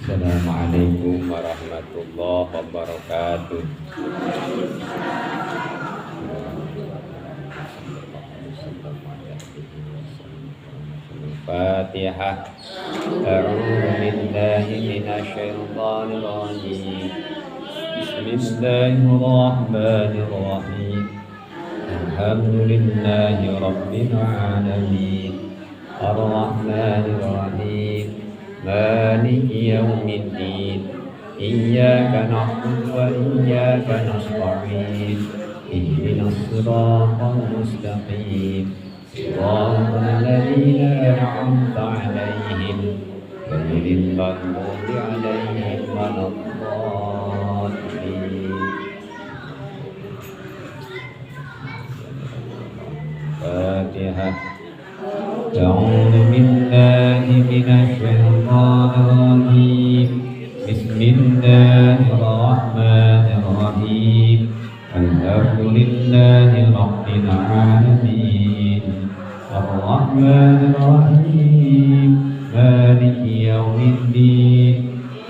Assalamualaikum warahmatullahi wabarakatuh. Fatihah. A'udzu billahi minasyaitonir rajim. Bismillahirrahmanirrahim. Alhamdulillahi rabbil alamin. Arrahmanir rahim. Maliki yaumiddin. Iyyaka na'budu wa iyyaka nasta'in. Ihdinas siratal mustaqim. Siratal ladzina an'amta 'alaihim ghairil maghdubi 'alaihim waladdallin. Fatihah. A'udzu billahi minasy syaithanir rajim. Bismillahirrahmanirrahim. Alhamdulillahi rabbil alamin. Arrahmanir rahim. Maliki yaumiddin.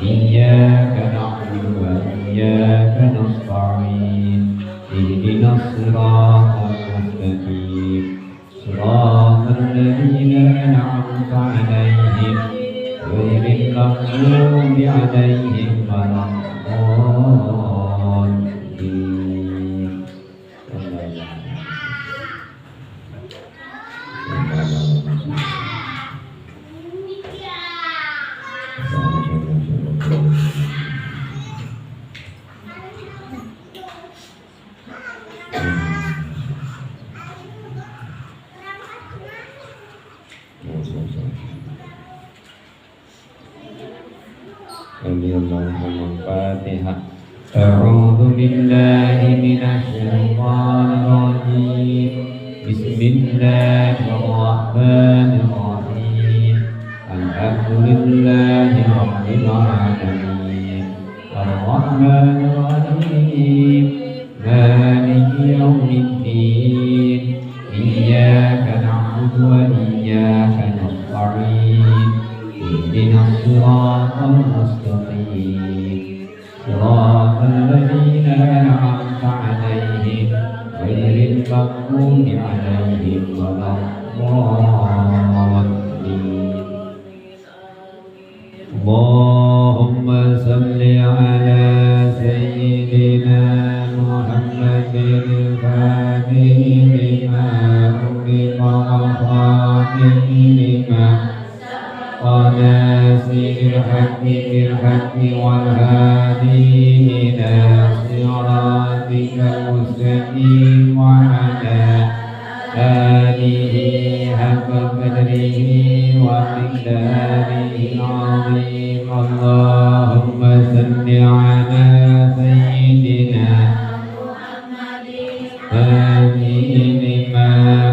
Iyyaka na'budu wa iyyaka nasta'in. Ihdinas siratal mustaqim. Siratal ladzina an'amta 'alaihim ghairil maghdubi 'alaihim waladdallin. Fatihah. A'udzu billahi minasy syaithanir rajim. Bismillahirrahmanirrahim. Alhamdulillahi rabbil alamin. Arrahmanir rahim. Maliki yaumiddin. Iyyaka na'budu wa iyyaka nasta'in. Ihdinas siratal mustaqim. Siratal ladzina an'amta 'alaihim ghairil maghdubi 'alaihim waladdallin. Allahumma shalli 'ala sayyidina Muhammadin al-Fatihi lima ughliqa wal khatimi lima وناصر الحق بالحق والهادي إلى صراطك المستقيم وعلى آله حق قدره ومقداره العظيم. اللهم صل على سيدنا محمد لما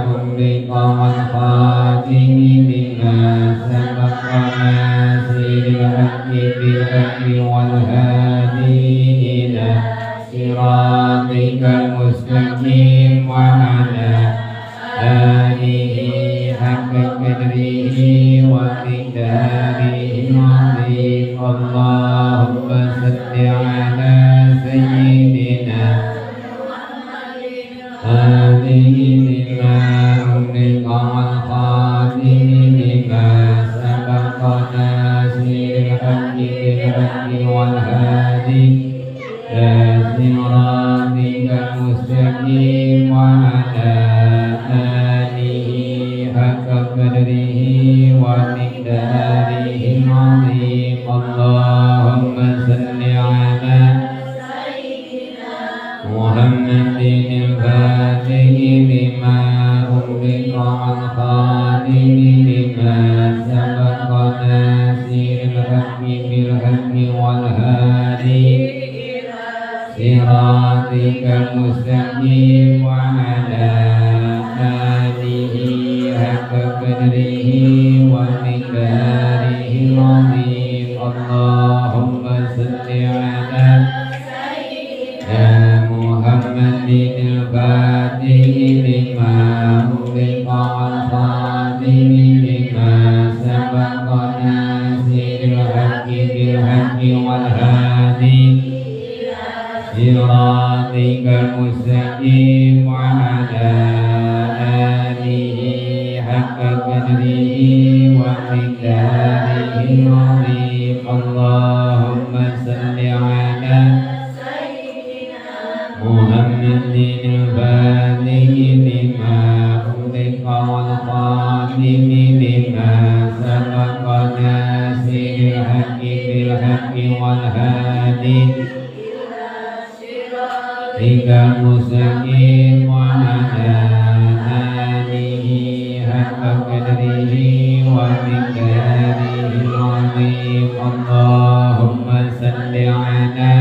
أغلق والخاتم لما سبق ناصر الحق بالحق والهادي إلى صراطك المستقيم وعلى آله حق قدره ومقداره العظيم. اللهم صل على سيدنا هذه لما أغلق والخاتم لما سبق ناصر الحق بالحق والهادي إلى صراطك المستقيم وعلى آله حق قدره ومقداره العظيم. اللهم صل على محمد الفاتح لما أغلق والخاتم لما سبق ناصر الحق بالحق والهادي صراطك المستقيم وعلى آله حق قدره ومقداره العظيم. اللهم صل على محمد الفاتح لما أغلق والخاتم لما سبق ناصر الحق بالحق والهادي صراطك المستقيم وعلى آله حق قدره ومقداره العظيم. اللهم صل على محمد الفاتح لما أغلق والخاتم لما سبق ناصر الحق بالحق والهادي إلى المستقيم وعلى آله حق قدره ومقداره العظيم. اللهم صل على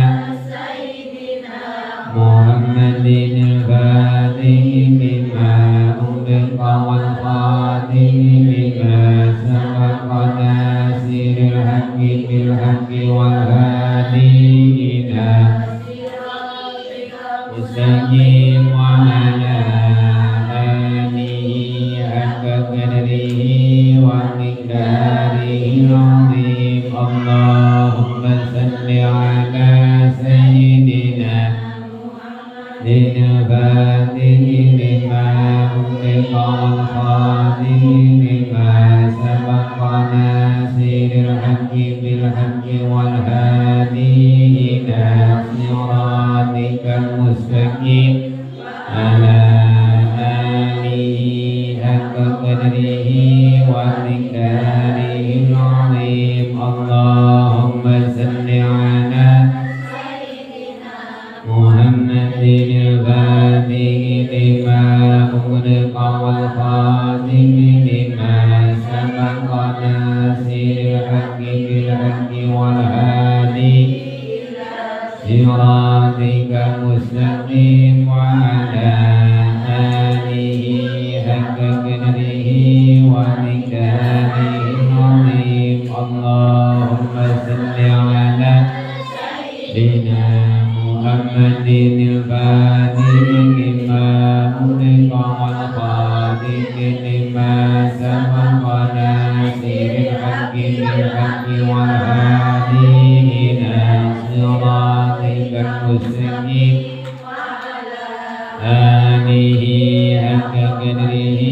محمد الفاتح لما أغلق والخاتم لما سبق ناصر الحق بالحق والهادي إلى المستقيم وعلى آله حق قدره ومقداره العظيم. اللهم صل على سيدنا الفاتح لما أغلق والخاتم لما سبق ناصر الحق بالحق والهادي إلى صراطك المستقيم على آله حق قدره ومقداره العظيم. اللهم صل على محمد الفاتح لما أغلق والخاتم لما سبق ناصر الحق بالحق والهادي صراطك المستقيم وعلى آله حق قدره ومقداره العظيم. اللهم صل على سيدنا محمد الفاتح لما أغلق والخاتم لما سبق ناصر الحق بالحق والهادي إلى صراطك المستقيم آله حق قدره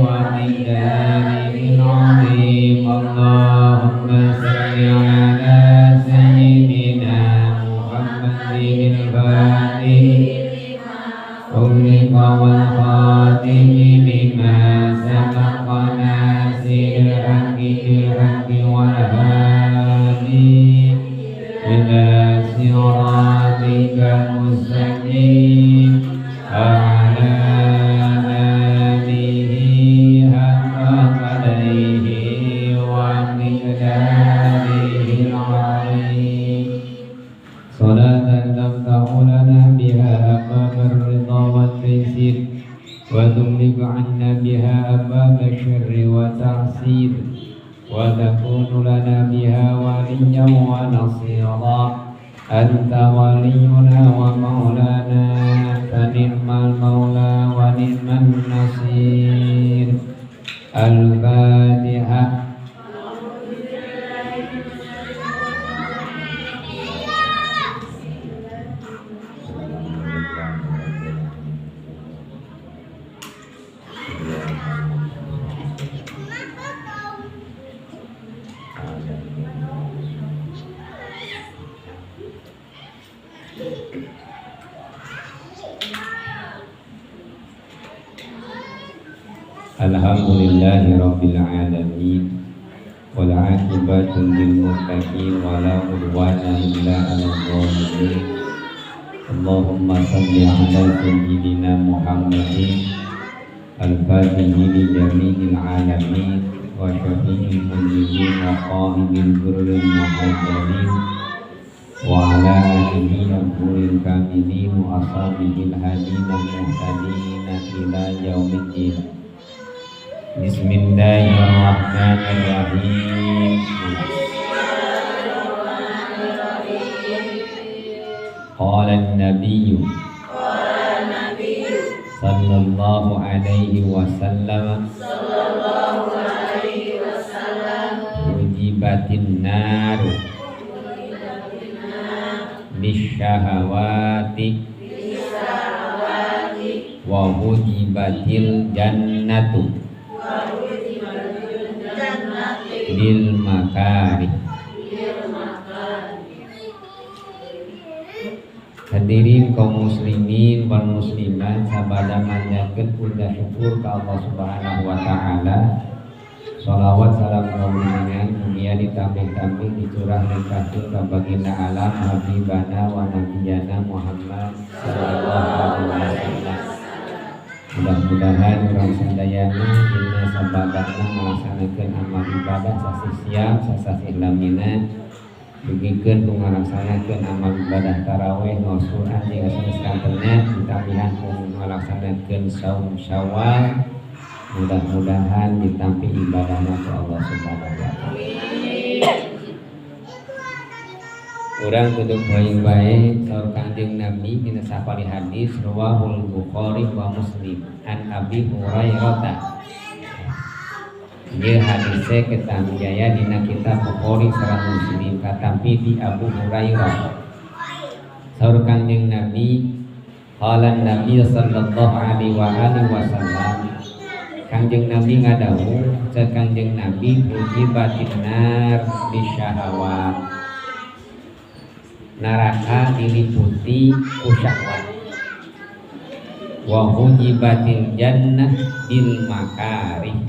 ومقداره العظيم. اللهم صل على سيدنا محمد الفاتح أغلق والخاتم لما سبق ناصر الحق بالحق والهادي إلى صراطك المستقيم وعلى آله حق قدره ومقداره العظيم. صلاة تفتح لنا بها أبواب الرضا والتيسير وتغلق عنا بها أبواب الشر والتعسير وتكون لنا بها وليا ونصيرا. أنت ولينا ومولانا فنعم المولى ونعم النصير. الفاتحة. Alhamdulillahi rabbil alamin wal aqibatu lil muttaqin wa la udwana illa 'alal zalimin. Allahumma shalli ala sayyidina Muhammadin al-fatihi li jami'il alamin wa syafi'il mujrimin wa qa'idil ghurril muhajjalin wa ala alihi al-ghurril kamilin wa ashabihi al-hadin al-muhtadin ila yaumiddin. Bismillahirrahmanirrahim. Qala an-nabiy sallallahu alaihi wasallam hujibatin naru Bisyahawati wa hujibatil jannatu bil makari. Hadirin kaum muslimin wal muslimat, sabada manjatkeun puja syukur ka Allah Subhanahu wa taala. Shalawat salam kawilingan mugia ditambih-tambih dicurah limpahkeun ka baginda alam habibana wa nabiyana Muhammad sallallahu alaihi wasallam. Mudah-mudahan urang sadayana dina sabadana ngalaksanakeun amal ibadah sasih siang sasih lamina, dugikeun ku ngalaksanakeun amal ibadah tarawih ngaos Quran jeung sanes kantena, ditambihan ku ngalaksanakeun saum Syawal. Mudah-mudahan ditampi ibadahna ku Allah Subhanahu wa taala. Urang kudu poing bae saur Kangjeng Nabi dina sapali hadis rawahul Bukhari wa Muslim an Abi Hurairah. Ieu hadise ketampi aya dina kitab Bukhari sareng Muslim katampi di Abu Hurairah. Saur Kangjeng Nabi, qala Nabi sallallahu alaihi wa alihi wasallam, Kangjeng Nabi ngadawuh, cek Kangjeng Nabi hujibatin nar bisyahawat. Neraka diliputi ku syahwat. Wa hujibatil jannah bil makarih.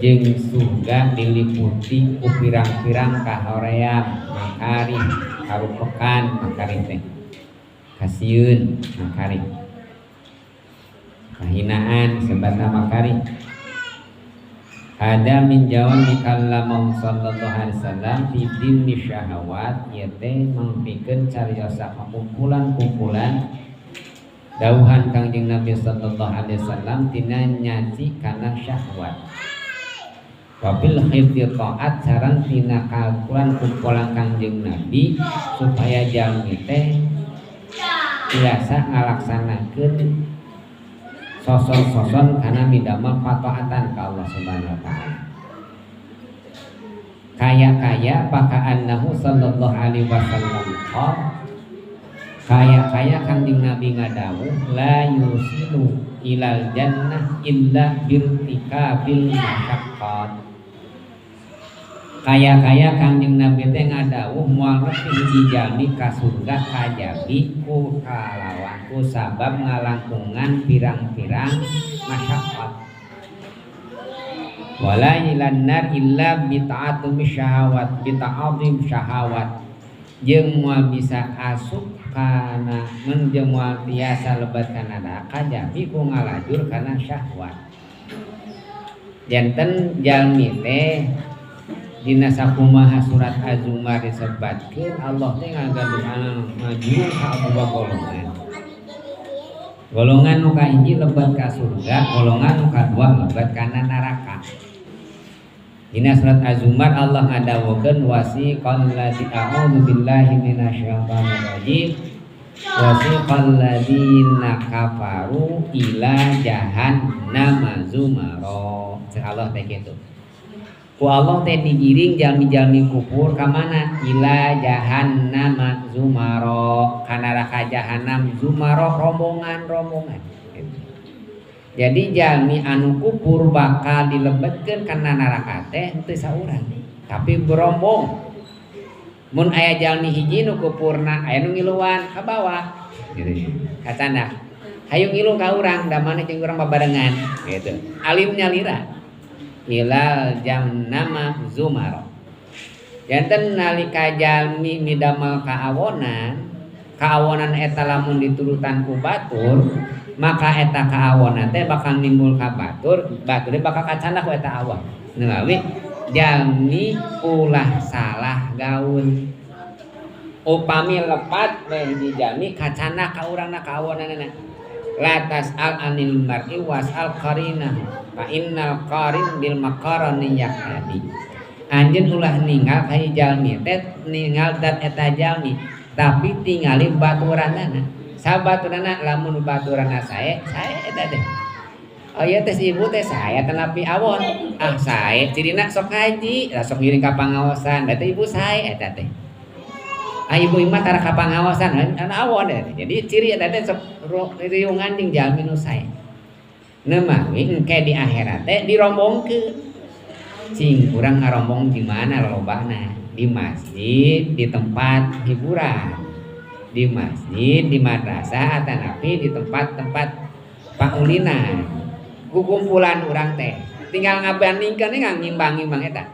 Jeung surga diliputi ku pirang-pirang kahoream, makarih, karupekan, makarih teh. Kasieun makarih. Kahinaan sebatna makarih. Ada min jawami kallamah sallallahu alaihi wasallam fi dimni syahawat, ieu teh mangpikeun cariosa kumpulan-kumpulan dawuhan Kangjeng Nabi sallallahu alaihi wasallam tina nyaci kana syahwat. Wabil khidri taat sareng tina kalkulan kumpulan Kangjeng Nabi supaya jalmi teh biasa ngalaksanakeun soson-soson karena midamel pataatan ka Allah Subhanahu wa taala. Kaya-kaya pakaannahu sallallahu alaihi wasallam qol, kaya-kaya Kangjeng Nabi ngadawuh la yusilu ilal jannah illa birtikabil masyaqqat. Kaya-kaya Kangjeng Nabi teh ngadawuh moal nepi hiji jalmi ka surga kajabi ku kalawan ku sabab ngalangkungan pirang-pirang masyaqqat. Wala ilan nar illa bita'atumi syahawat, bita'azim syahawat. Jeung moal bisa asup kana mun jeung moal tiasa lebat kana neraka kajabi ku ngalajur kana syahwat. Janten jalmi teh dina sakumaha surat Az-Zumar disebatkeun Allah teh ngagaduhan maju ka dua golongan. Golongan nu kahiji lebat ka surga, golongan nu kadua lebat kana neraka. Dina surat Az-Zumar Allah ngadawuhkeun wasiqal ladzi a'udzu billahi minasyaitonir rajim wasiqal ladzina kafaru ila jahannama zumara. Cek Allah teh kitu. Ku Allah teh digiring jalmi-jalmi kufur ka mana? Ila jahannama zumara, ka neraka jahannam zumara rombongan-rombongan. Jadi jalmi anu kufur bakal dilebetkeun kana neraka teh henteu saurang, tapi berombong. Mun aya jalmi hiji nu kufurna aya nu ngiluan ka bawah gitu. Kacanda. Hayu ngilu ka urang da maneh jeung urang babarengan gitu. Alim nyalira. Ilal jannama zumara. Janten nalika jalmi midamel kaawonan, kaawonan eta lamun diturutan ku batur, maka eta kaawonan teh bakal nimbul ka batur, batur bakal kacanda ku eta awon. Nulawi jalmi ulah salah gaul. Upami lepat we hiji jalmi kacanda ka urangna kaawonanana. La tas'al anil mar'i was'al qarinah fa innal qarin bil maqarani yaqtadi. Anjeun ulah ninggal ka hiji jalmi teh ninggal dat eta jalmi, tapi tingali baturanana. Sabaturanana lamun baturanana sae, sae eta teh. Oh iya teh si ibu teh sae tanapi awon. Ah sae cirina sok ngaji, lah sok ngiring ka pangaosan, berarti ibu sae eta teh. Ah ibu mah tara kapangawasan ana awon deh. Jadi ciri eta teh riungan jeung jalmi nu sae. Nemawi engke di akhirat teh dirombongkeun. Cing urang ngarombong di mana lolobana? Di masjid, di tempat hiburan. Di masjid, di madrasah atanapi di tempat-tempat paulinan. Kukumpulan urang teh tinggal ngabandingkeun ngimbang-ngimbang eta.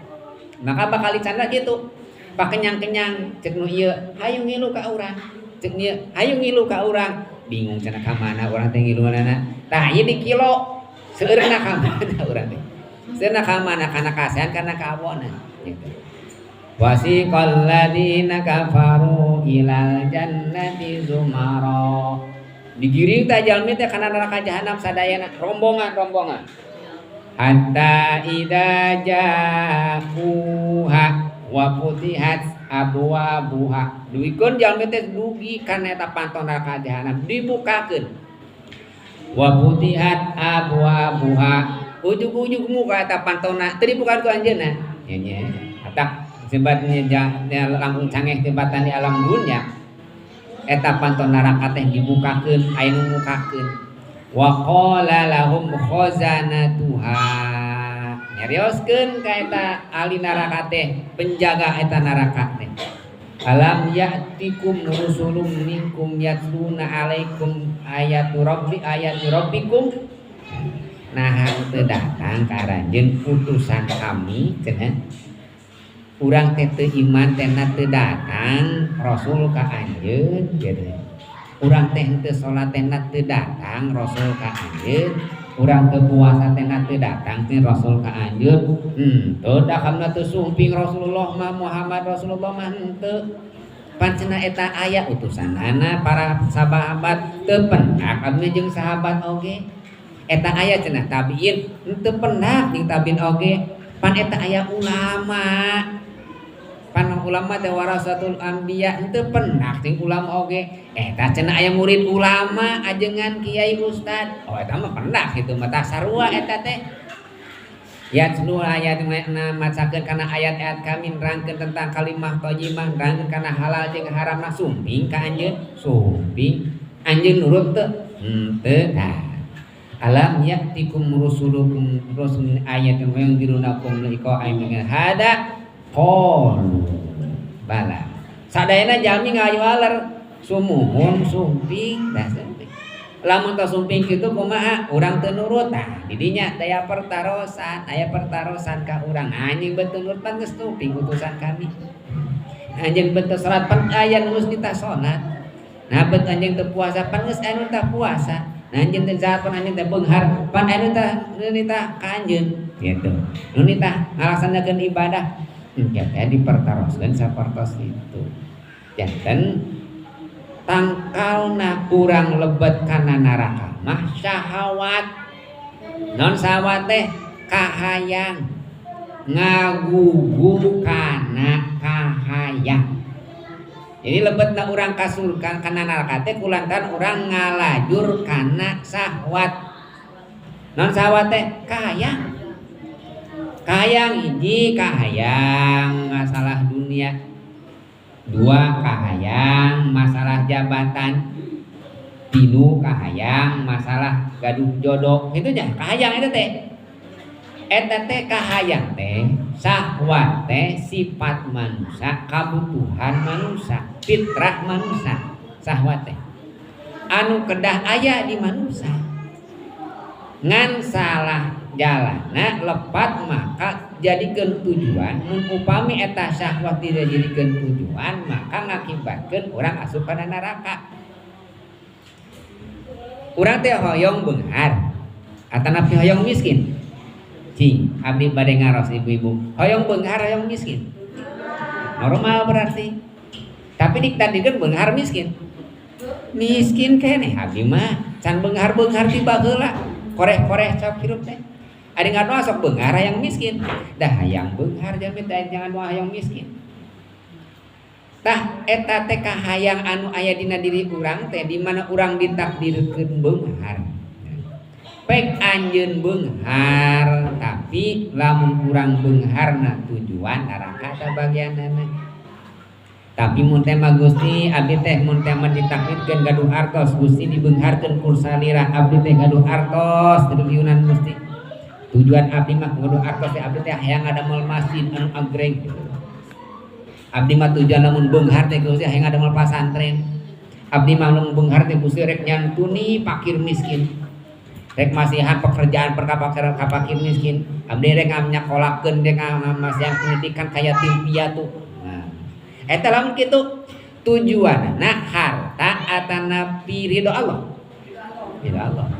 Maka bakal dicanda gitu. Pakenyang-kenyang cek nu ieu hayu ngilu ka urang. Cek ieu hayu ngilu ka urang. Bingung cenah ka mana urang teh ngiluanana. Tah ieu di kilo seueurna ka mana urang teh. Seueurna ka mana kana kasehan kana kaawonan gitu. Wasiqal ladzina kafaru ilal jannati zumara. Digiring teh jalmi teh kana neraka jahanam sadayana rombongan-rombongan. Hatta idza ja'uha wa futihat abwabuha. Duikeun jalmi teh dugi kana eta panto neraka jahanam dibukakeun. Wa futihat abwabuha. Ujug-ujug muka eta pantona teu dibukakeun ku anjeunna. Nya nya. Atak sebatnya langkung cangeh tibatan di alam dunya. Eta panto neraka teh dibukakeun aya nu mukakeun. Wa qala lahum khazanatuha. Nyarioskeun ka eta ahli neraka teh, penjaga eta neraka teh. Alam ya'tikum rusulun minkum yatluna alaikum ayatu rabbi ayati rabbikum. Nah teu datang ka aranjeun utusan kami cenah. Urang teh teu iman teh teu datang rasul ka anjeun gitu. Urang teh teu salat teh teu datang rasul ka anjeun. Urang teu puasa teh teu datang teh rasul ka anjeun. Henteu da kamna teu sumping Rasulullah mah Muhammad Rasulullah mah henteu. Pan cenah eta aya utusanana para sahabat teu pendak abdi jeung sahabat oge. Eta aya cenah tabiin henteu pendak jeung tabiin oge. Pan eta aya ulama. Pan ulama teh warasatul anbiya henteu pendak jeung ulama oge. Eta cenah aya murid ulama ajengan kiai ustad. Oh eta mah pendak kitu mah tah sarua eta teh. Yatlu ayat na macakeun kana ayat-ayat kami nerangkeun tentang kalimah thayyibah, nerangkeun kana halal jeung haram nah sumping ka anjeun, sumping anjeun nurut teu? Henteu. Tah. Alam ya'tikum rusulukum rusulun ayatin wa yunzirunakum liqa'a min hada qalu bala. Sadayana jalmi ngawaler sumuhun sumping tah sumping. Lamun teu sumping kitu kumaha urang teu nurut tah didinya daya pertarosan aya pertarosan ka urang anjing betul nurut pan geus sumping utusan kami. Anjeun betul salat pan aya nu geus nitah salat. Nah bet anjeun teu puasa pan geus aya nu tah puasa. Nah anjeun teh zakat pan anjeun teh beunghar pan aya nu tah nitah ka anjeun gitu. Nu nitah ngalaksanakeun ibadah engke teh dipertaroskeun sapertos itu. Janten tangkalna urang lebet kana neraka mah syahwat. Non syahwat teh kahayang ngagugu kana kahayang. Jadi lebetna urang ka surga kana neraka teh kulantaran urang ngalajur kana syahwat. Non syahwat teh kahayang. Kahayang hiji kahayang masalah dunia. Dua kahayang masalah jabatan. Tilu kahayang masalah gaduh jodoh. Itu nya kahayang eta teh. Eta teh kahayang teh syahwat teh sifat manusia, kabutuhan manusia, fitrah manusia, syahwat teh. Anu kedah aya di manusia. Ngan salah jalana lepat maka jadikeun tujuan. Mun upami eta syahwat tidak jadikeun tujuan maka ngakibatkeun urang asup kana neraka. Urang teh hoyong beunghar atanapi hoyong miskin. Cing, abdi bade ngaros ibu-ibu. Hoyong beunghar hoyong miskin. Normal berarti. Tapi ditakdirkeun beunghar miskin. Miskin keneh abdi mah can beunghar-beunghar ti baheula. Koreh-koreh cok hirup teh. Ada ngadoa sok beunghar hayang miskin. Dah hayang beunghar jalmi teh jangan doa hayang miskin. Tah eta teh kahayang anu aya dina diri urang teh di mana urang ditakdirkeun beunghar. Pek anjeun beunghar tapi lamun urang beungharna tujuan neraka ta bagianana. Tapi mun teh mah Gusti abdi teh mun teh mah ditakdirkeun gaduh artos Gusti dibeungharkeun ku salira abdi teh gaduh artos triliunan Gusti. Tujuan abdi mah gaduh artos teh abdi teh hayang ngadamel masjid anu agreng gitu. Abdi mah tujuan lamun beunghar teh Gusti hayang ngadamel pasantren. Abdi mah lamun beunghar teh Gusti rek nyantuni fakir miskin. Rek masihan pekerjaan ka fakir miskin. Abdi rek nyakolakeun rek masihan pendidikan ka yatim piatu. Nah, eta lamun kitu tujuanna harta atanapi ridho Allah. Ridho Allah.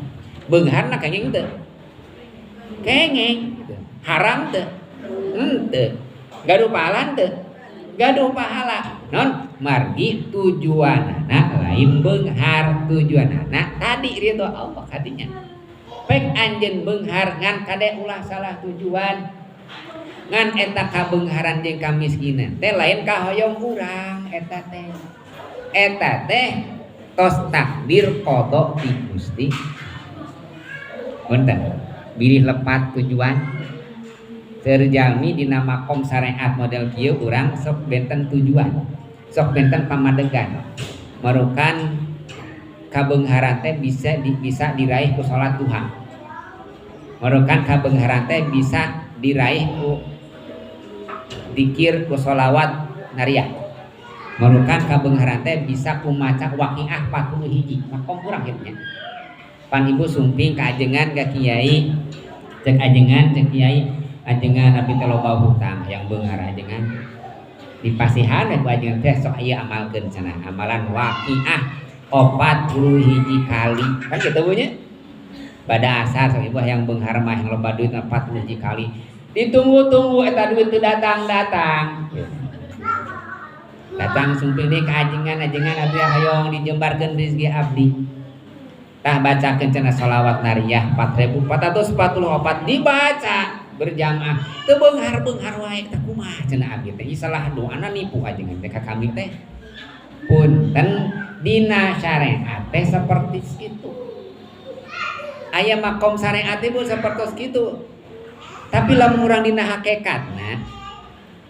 Beungharna kenging teu? Kenging. Haram teu? Henteu. Gaduh pahala teu? Gaduh pahala. Non margi tujuanana lain beunghar, tujuanana tadi ridho Allah kadinya. Pek anjeun beunghar ngan kade ulah salah tujuan. Ngan eta kabeungharan jeung kamiskinan teh lain kahoyong urang eta teh. Eta teh tos takdir qada ti Gusti. Punten, bilih lepat tujuan. Terjami dina makom syariat model kieu urang sok benten tujuan. Sok benten pamadegan. Marukan kabeungharan teh bisa diraih ku salat duha. Marukan kabeungharan teh bisa diraih ku dikir ku sholawat nariyah. Marukan kabeungharan teh bisa ku maca waqiah 40 hiji. Makom urang kitu nya. Pan ibu sumping ka ajengan ka kiai, cek ajengan cek kiai, ajengan abdi teh loba hutang hayang beunghar ajengan. Dipasihan ku ajengan teh sok ieu amalkeun cenah, amalan waqiah 40 hiji kali. Kan kitu bu nya? Pada asar sok ibu hayang beunghar mah hayang loba duit 40 hiji kali. Ditunggu-tunggu eta duit teu datang-datang. Datang sumping deui ka ajengan, ajengan abdi hoyong dijembarkeun rezeki abdi. Tah bacakeun cenah sholawat nariyah 4444 dibaca berjamaah. Teu beunghar-beunghar wae teh kumaha cenah abdi teh. Ieu salah doana nipu ajengan teh ka kami teh. Punten dina syariat teh seperti itu. Aya makom syariat teh pun seperti itu. Tapi lamun urang dina hakikatna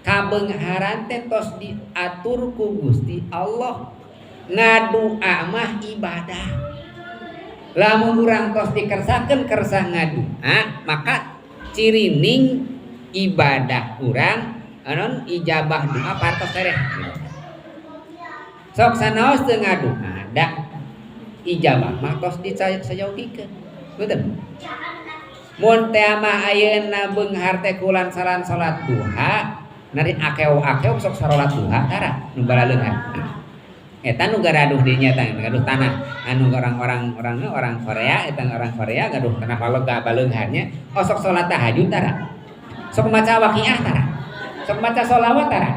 kabeungharan teh tos diatur ku Gusti Allah. Ngadua mah ibadah. Lamun urang tos dikersakeun kersa ngadua, maka cirining ibadah urang anon ijabah doa patos tereh. Sok sanaos teu ngadua da ijabah mah tos disayaugikeun. Betul? Mun teh mah ayeuna beunghar teh kulantaran salat duha, nari akeo-akeo sok salat duha tara nu balaleunghar. Eta nu garaduh di nya tah gaduh tanah anu orang-orang orang orang Korea eta orang Korea gaduh tanah balega baleungharnya oh sok salat tahajud tara. Sok maca waqiah tara. Sok maca sholawat tara.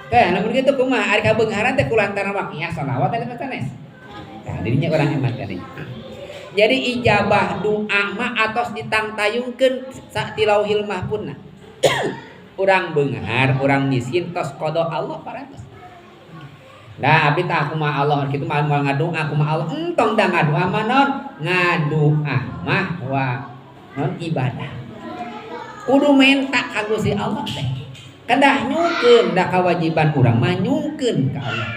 Teh lamun kitu kumaha ari kabeungharan teh kulantaran waqiah sholawat eta sanes. Tah dirinya urang eman tadi. Jadi ijabah doa mah atos ditangtayungkeun ti lauhil mahfudna. Urang beunghar, urang miskin tos qada Allah parantos. Nah, abdi tah kumaha Allah kitu mah moal ngadoa kumaha Allah. Entong da ngadoa mah naon? Ngadoa mah wa naon ibadah. Kudu menta ka Gusti Allah teh. Kedah nyungkeun da kawajiban urang mah nyungkeun ka Allah.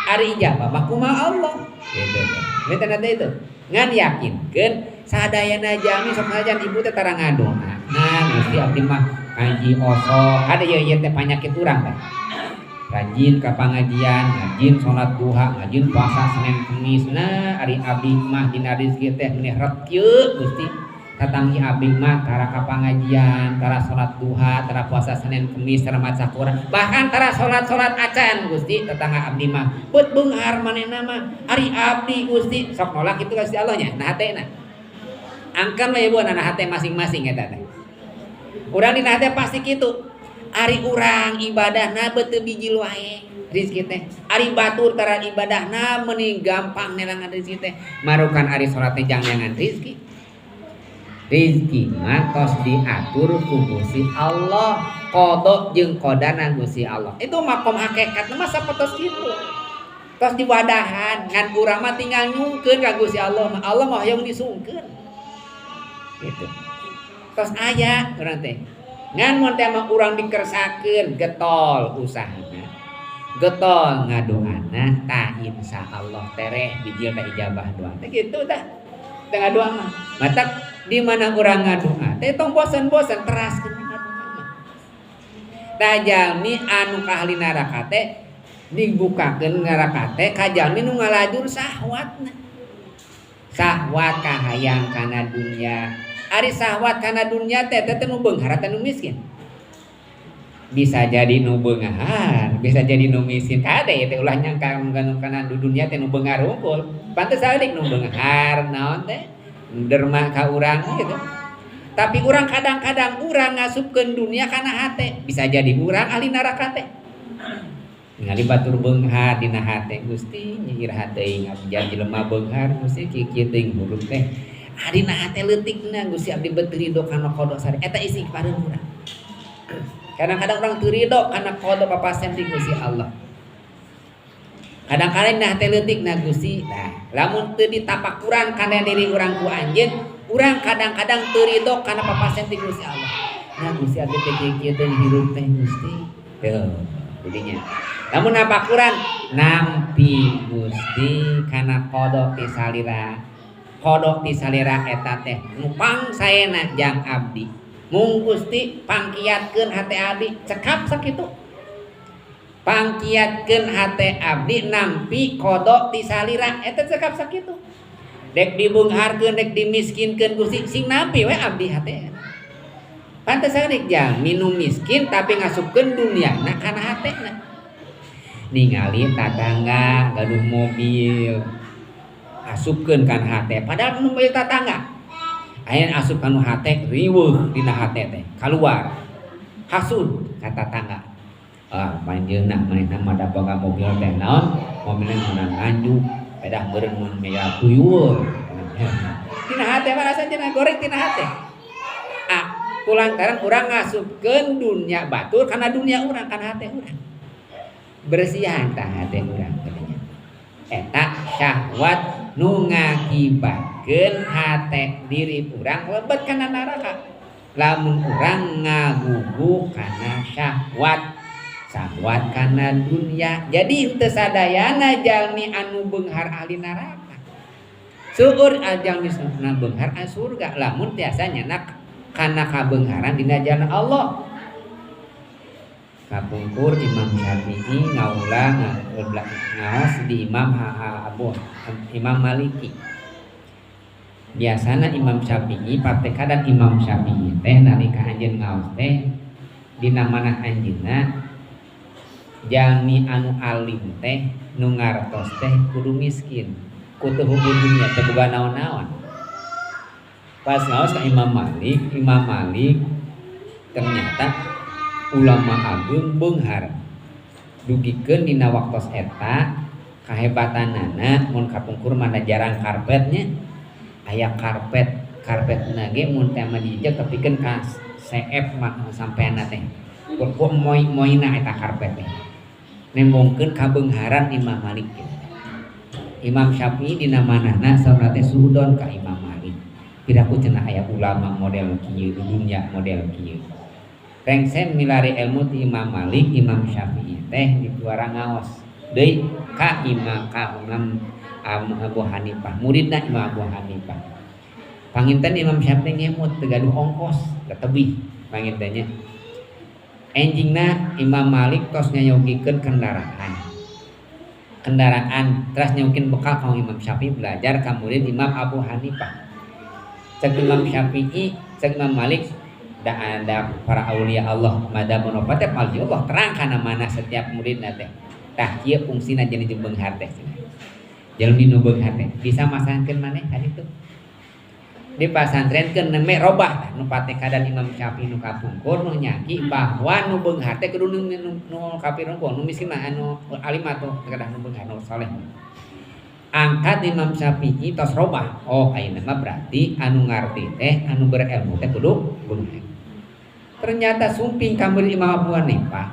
Ari ijabah mah kumaha Allah. Gitu. Minta nanti itu. Ngan yakinkeun sadayana jami sok sajan ibu teh tara ngadoa. Nah, Gusti abdi mah ngaji osok. Ada ieu ieu teh panyakit urang teh. Rajin ka pangajian, rajin salat duha, rajin puasa Senin Kamis. Nah, ari abdi mah dina rezeki teh meni ret kieu Gusti. Tatanggi abdi mah tara ka pangajian, tara salat duha, tara puasa Senin Kamis, tara maca Quran, bahkan tara salat-salat acan Gusti tetangga abdi mah. Beut beunghar manehna mah. Ari abdi Gusti sok nolak kitu ka Gusti Allah nya, nah hatena. Angkan we ibu na hate masing-masing eta teh. Urang dina hate pasti kitu. Ari urang ibadahna beut teu bijil wae rezeki teh. Ari batur tara ibadahna meuni gampang neangan rezeki teh. Marukan ari salat teh jang neangan rezeki. Rezeki mah tos diatur ku Gusti Allah, qada jeung qadarna Gusti Allah. Itu makom hakikat mah sapertos kitu. Tos diwadahan ngan urang mah tinggal nyungkeun ka Gusti Allah mah. Allah mah hoyong disungkeun. Gitu. Tos aya urang teh. Ngan mun teh mah urang dikersakeun getol usahana. Getol ngadoana tah insyaallah tereh bijil ka ijabah doa teh kitu tah. Teh ngadoa mah. Matak di mana urang ngadoa teh tong bosen-bosen teraskeun ngadoa mah. Tah jalmi anu ka ahli neraka teh dibukakeun neraka teh ka jalmi nu ngalajur syahwatna. Syahwat kahayang kana dunya. Ari syahwat kana dunya teh teh nu beunghar teh nu miskin. Bisa jadi nu beunghar, bisa jadi nu miskin. Kade teh ulah nyangka kana dunya teh nu beunghar hungkul. Pantes saeutik nu beunghar naon teh derma ka urang gitu. Tapi urang kadang-kadang urang ngasupkeun dunia kana hate, bisa jadi urang ahli neraka teh. Ningali batur beunghar dina hate, Gusti nyihir hate abdi jadi jelema beunghar Gusti kieu teuing huruf teh. Dina hate leutikna Gusti abdi beut ridho kana qada sare eta istighfareun urang. Kadang-kadang urang teu ridho kana qada papasen ti Gusti Allah. Kadang-kadang dina hate leutikna Gusti, nah lamun teu ditapakuran kana diri urang ku anjeun, urang kadang-kadang teu ridho kana papasen ti Gusti Allah. Nah Gusti abdi teh kieu teuing hirup teh Gusti. Tuh, jadinya. Lamun napakuran nampi Gusti kana qada ti salira. Qada ti salira eta teh nu pangsaena jang abdi. Mung Gusti pangkiatkeun hate abdi cekap sakitu. Pangkiatkeun hate abdi nampi qada ti salira eta cekap sakitu. Dek dibeungharkeun dek dimiskinkeun Gusti sing nampi we abdi hate. Pantes saeutik jalmi nu miskin tapi ngasupkeun duniana kana hatena. Ningali tatangga gaduh mobil asupkeun kana hate padahal nu mobil tatangga. Aya asup kana hate riweuh dina hate teh kaluar. Hasud ka tatangga. Ah panjeunna manehna mah da boga mobil teh naon? Mobilna meunang nganjuk, pedah meureun mun mega tuyul. Dina hate mah rasa cenah goreng dina hate. Ah kulantaran urang ngasupkeun dunia batur kana dunia urang kana hate urang. Bersihan tah hate urang katanya. Eta syahwat nu ngakibatkeun hate diri urang lebet kana neraka. Lamun urang ngagugu kana syahwat, syahwat kana dunia. Jadi henteu sadayana jalmi anu beunghar ahli neraka. Seueur jalmi nu beunghar ahli surga lamun tiasa nyanak kana kabeungharan dina jalan Allah. Kapungkur Imam Syafi'i ngaulang ngaos di Imam Abu Imam Maliki. Biasana Imam Syafi'i patekadan Imam Syafi'i teh nalika anjeun ngaos teh dina manah anjeunna jalmi anu alim teh nu ngartos teh kudu miskin, kudu hubung dunia teh boga naon-naon. Pas ngaos ka Imam Malik, Imam Malik ternyata ulama agung beunghar. Dugikeun dina waktos eta kahebatanana mun kapungkur mah jarang karpetnya. Aya karpet, karpetna ge mun teh mah diinjek tepikeun ka seep mah sampeanna teh. Ku moy-moyna eta karpet teh. Nembongkeun kabeungharan Imam Malik gitu. Imam Syafi'i dina manahna saurna teh suudon ka Imam Malik. Piraku cenah aya ulama model kieu di dunya model kieu. Rengse milari ilmu ti Imam Malik, Imam Syafi'i teh dituara ngaos deui ka Imam ka Imam Abu Hanifah, muridna Imam Abu Hanifah. Panginten Imam Syafi'i ngemut teu gaduh ongkos, tebih pangintennya. Enjingna Imam Malik tos nyayogikeun kendaraan. Kendaraan teras nyayogikeun bekal ka Imam Syafi'i belajar ka murid Imam Abu Hanifah. Cek Imam Syafi'i, cek Imam Malik, da ada para aulia Allah madamun wafat teh wali Allah terang kana mana setiap muridna teh. Tah kieu fungsina jadi jeung beunghar teh cenah. Jalmi nu beunghar teh bisa masangkeun maneh ka ditu. Dipasantrenkeun nembe robah tah nu patekadan Imam Syafi'i nu kapungkur nu nyaki bahwa nu beunghar teh kudu nu kafir nu miskin mah anu alim mah tuh kedah nu beunghar nu saleh. Angkat Imam Syafi'i tos robah. Oh ayeuna mah berarti anu ngarti teh anu berilmu teh kudu beunghar. Ternyata sumping ka murid Imam Abu Hanifah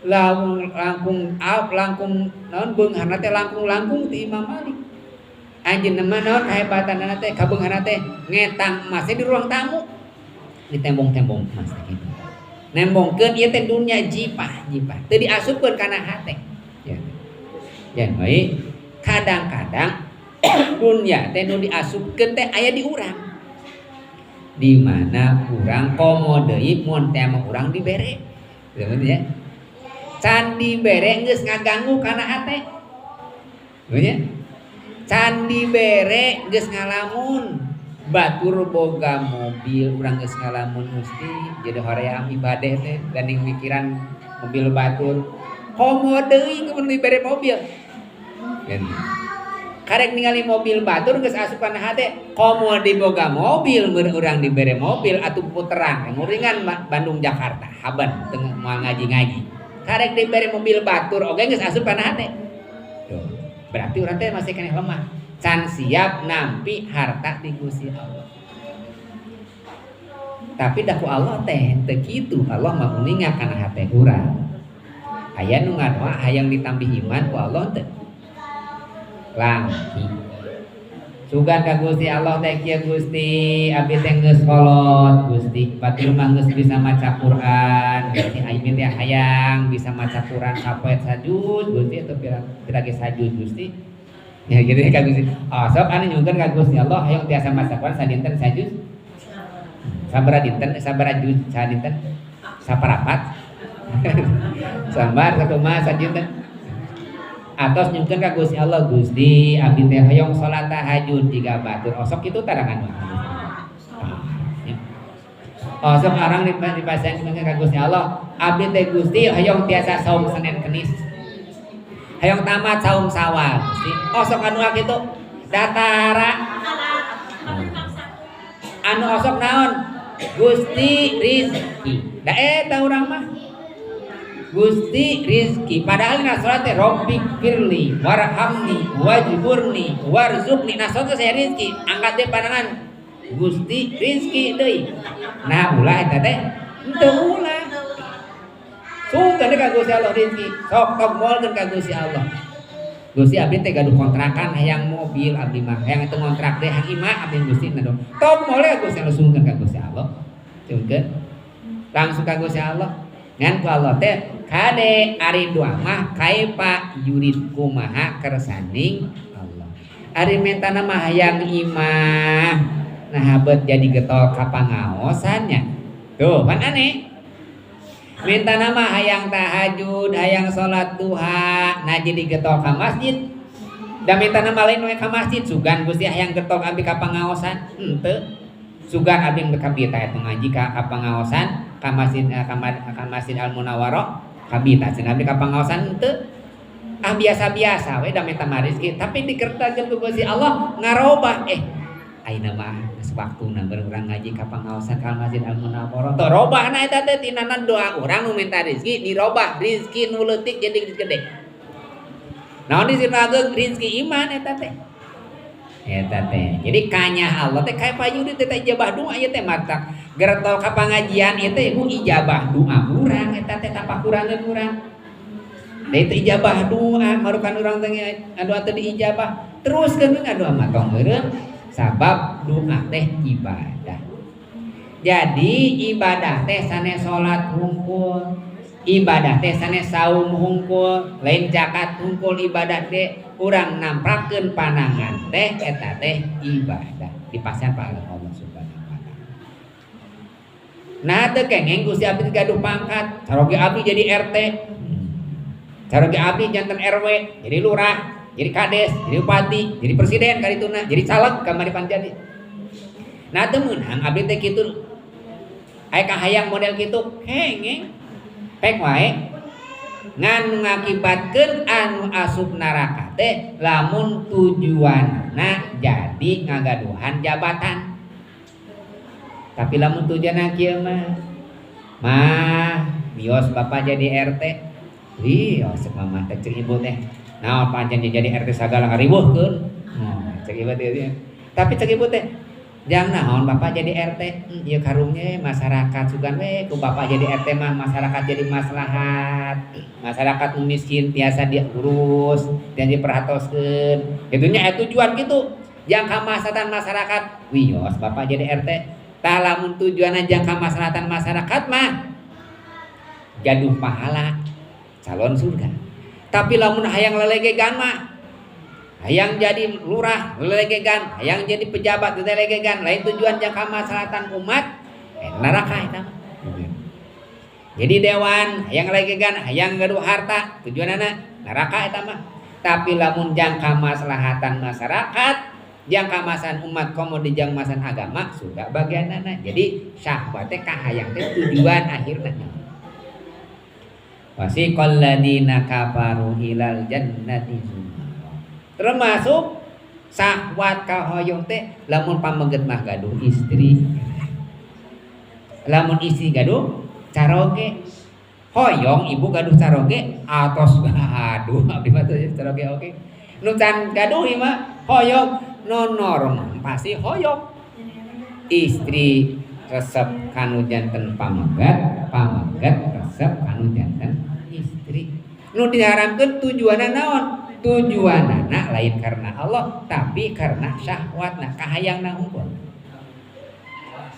laung langkung langkung naon beungharna teh langkung-langkung ti Imam Malik. Anjeunna mah naon kahebatanna teh kabeungharna teh ngetang emasnya di ruang tamu. Ditembong-tembong emas teh kitu. Nembongkeun ieu teh dunia jipah jipah teu diasupkeun kana hate. Ya. Ya baik, kadang-kadang dunia teh nu diasupkeun teh aya di urang. Di mana urang komo deui mun teh mah urang dibere. Gitu ya. Can dibere geus ngaganggu kana hate. Gitu ya. Can dibere geus ngalamun. Batur boga mobil urang geus ngalamun mesti jadi hoream ibadah teh gandeng mikiran mobil batur. Komo deui mun dibere mobil. Gitu. Karek ningali mobil batur geus asup kana hate, komo diboga mobil mun urang dibere mobil atuh puteran nguringan Bandung Jakarta haban teu moal ngaji-ngaji. Karek dibere mobil batur oge geus asup kana hate. Tuh, berarti urang teh masih keneh lemah. Can siap nampi harta ti Gusti Allah. Tapi dah ku Allah teh teu kitu, Allah mah uninga kana hate urang. Aya nu ngadoa hayang ditambih iman ku Allah teh. Langki. Sugan ka Gusti Allah teh kieu Gusti, abdi teh geus kolot Gusti, batur mah geus bisa maca Quran, Gusti abdi teh hayang bisa maca Quran kapoet sajuz Gusti atau pira ge sajuz Gusti. Ya gitu ya ka Gusti. Oh, sok anu nyungkeun ka Gusti Allah hayang tiasa maca Quran sadinten sajuz. Sabaraha dinten, sabaraha juz sadinten? Saparapat. Sambar sakumaha sadinten? Atos nyungkeun ka Gusti Allah, Gusti abdi teh hoyong salat tahajud jiga batur. Osok kitu tarangan mah. Osok arang di pasien nyungkeun ka Gusti Allah, abdi teh Gusti hoyong tiasa saum Senin Kemis. Hoyong tamat saum Sawal Gusti. Osok anu kitu datara. Anu osok naon? Gusti rizki. Da eta urang mah. Gusti rizki. Padahal dina salat teh Rabbik firli warhamni wajburni warzuqni. Nah salat saya rizki, angkat deh pandangan Gusti rizki deui. Nah ulah eta teh henteu ulah. Sungkeun ka Gusti Allah rizki. Sok tong moalkeun ka Gusti Allah. Gusti abdi teh gaduh kontrakan hayang mobil abdi mah hayang teu ngontrak teh hayang imah abdi Gusti na dong. Tong moal ka Gusti Allah sungkeun ka Gusti Allah. Sungkeun langsung ka Gusti Allah. Ngan ku Allah teh kade ari doa mah kaifa yurid kumaha kersaning Allah. Ari mentana mah hayang imah nah bet jadi getol ka pangaosannya. Tuh kan aneh. Mentana mah hayang tahajud, hayang salat duha, nah jadi getol ka masjid. Da mentana mah lain we ka masjid, sugan Gusti hayang getol abdi ka pangaosan, henteu. Sugan abdi kabita eta ngaji ka pangaosan, ka masjid, ka Masjid Al Munawwaroh, kabita cenah abdi ka pangaosan henteu. Ah biasa-biasa we da menta mah rezeki, tapi dikertakeun ku Gusti Allah ngarobah ayeuna mah geus waktuna urang ngaji ka pangaosan ka Masjid Al Munawwaroh. Teu robahna eta teh tinana doa urang nu minta rezeki dirobah rezeki nu leutik jadi gede. Naon di sini ageng rezeki iman eta teh. Eta teh. Jadi kanya Allah teh kaya payuri teh ijabah doa ieu teh matak gertol ka pangajian ieu teh ku ijabah doa urang eta teh tapakurangeun urang. Da itu ijabah doa marukan urang teh doa teh diijabah. Teruskeun ngadoa mah tong eureun sabab doa teh ibadah. Jadi ibadah teh sanes salat hungkul, ibadah teh sanes saum hungkul, lain zakat hungkul ibadah teh urang namprakeun panangan teh eta teh ibadah dipasihan pahala Allah Subhanahu wa taala. Nah teu kengeng Gusti abdi gaduh pangkat, caroge abdi jadi RT. Caroge abdi janten RW, jadi lurah, jadi kades, jadi bupati, jadi presiden karituna, jadi caleg kamari panjadi. Nah teu meunang abdi teh kitu. Aya kahayang model kitu, kengeng. Pek wae. Ngan ngakibatkeun anu asup neraka teh lamun tujuanna jadi ngagaduhan jabatan. Tapi lamun tujuanna kieu mah, mah bios bapak jadi RT. Wih, osek mama teh cek ibu teh. Naon pancen jadi RT sagala ngariweuhkeun. Nah, cek ibu teh. Tapi cek ibu teh, jang naon bapak jadi RT? Ieu karunya masyarakat sugan we ku bapak jadi RT mah masyarakat jadi maslahat. Masyarakat nu miskin tiasa diurus, tiasa diperhatoskeun. Kitu nya aya tujuan kitu. Jang kamaslahatan masyarakat. Wios bapak jadi RT. Tah lamun tujuanna jang kamaslahatan masyarakat mah Gaduh pahala calon surga. Tapi lamun hayang lelegegan mah, hayang jadi lurah lelegegan, hayang jadi pejabat lelegegan, lain tujuan jang kamaslahatan umat, neraka eta mah. Jadi dewan hayang lelegegan, hayang gaduh harta, tujuanana neraka eta mah. Tapi lamun jang kamaslahatan masyarakat, jang kamaslahan umat, komo di jang maslahan agama, surga bagianana. Jadi syahwat teh kahayang teh tujuan akhirna. Wasiqal ladina kafaru ilal jannati zumara. Termasuk syahwat kahoyong teh lamun pameget mah gaduh istri. Lamun istri gaduh caroge. Hoyong ibu gaduh caroge atos aduh abdi mah teu caroge oge. Nu can gaduh ieu mah hoyong nu normal pasti hoyong. Istri resep kanu janten pameget, pameget resep kanu janten istri. Nu diharamkeun tujuanna naon? Tujuanana lain karena Allah, tapi karena syahwatna, kahayangna unggul.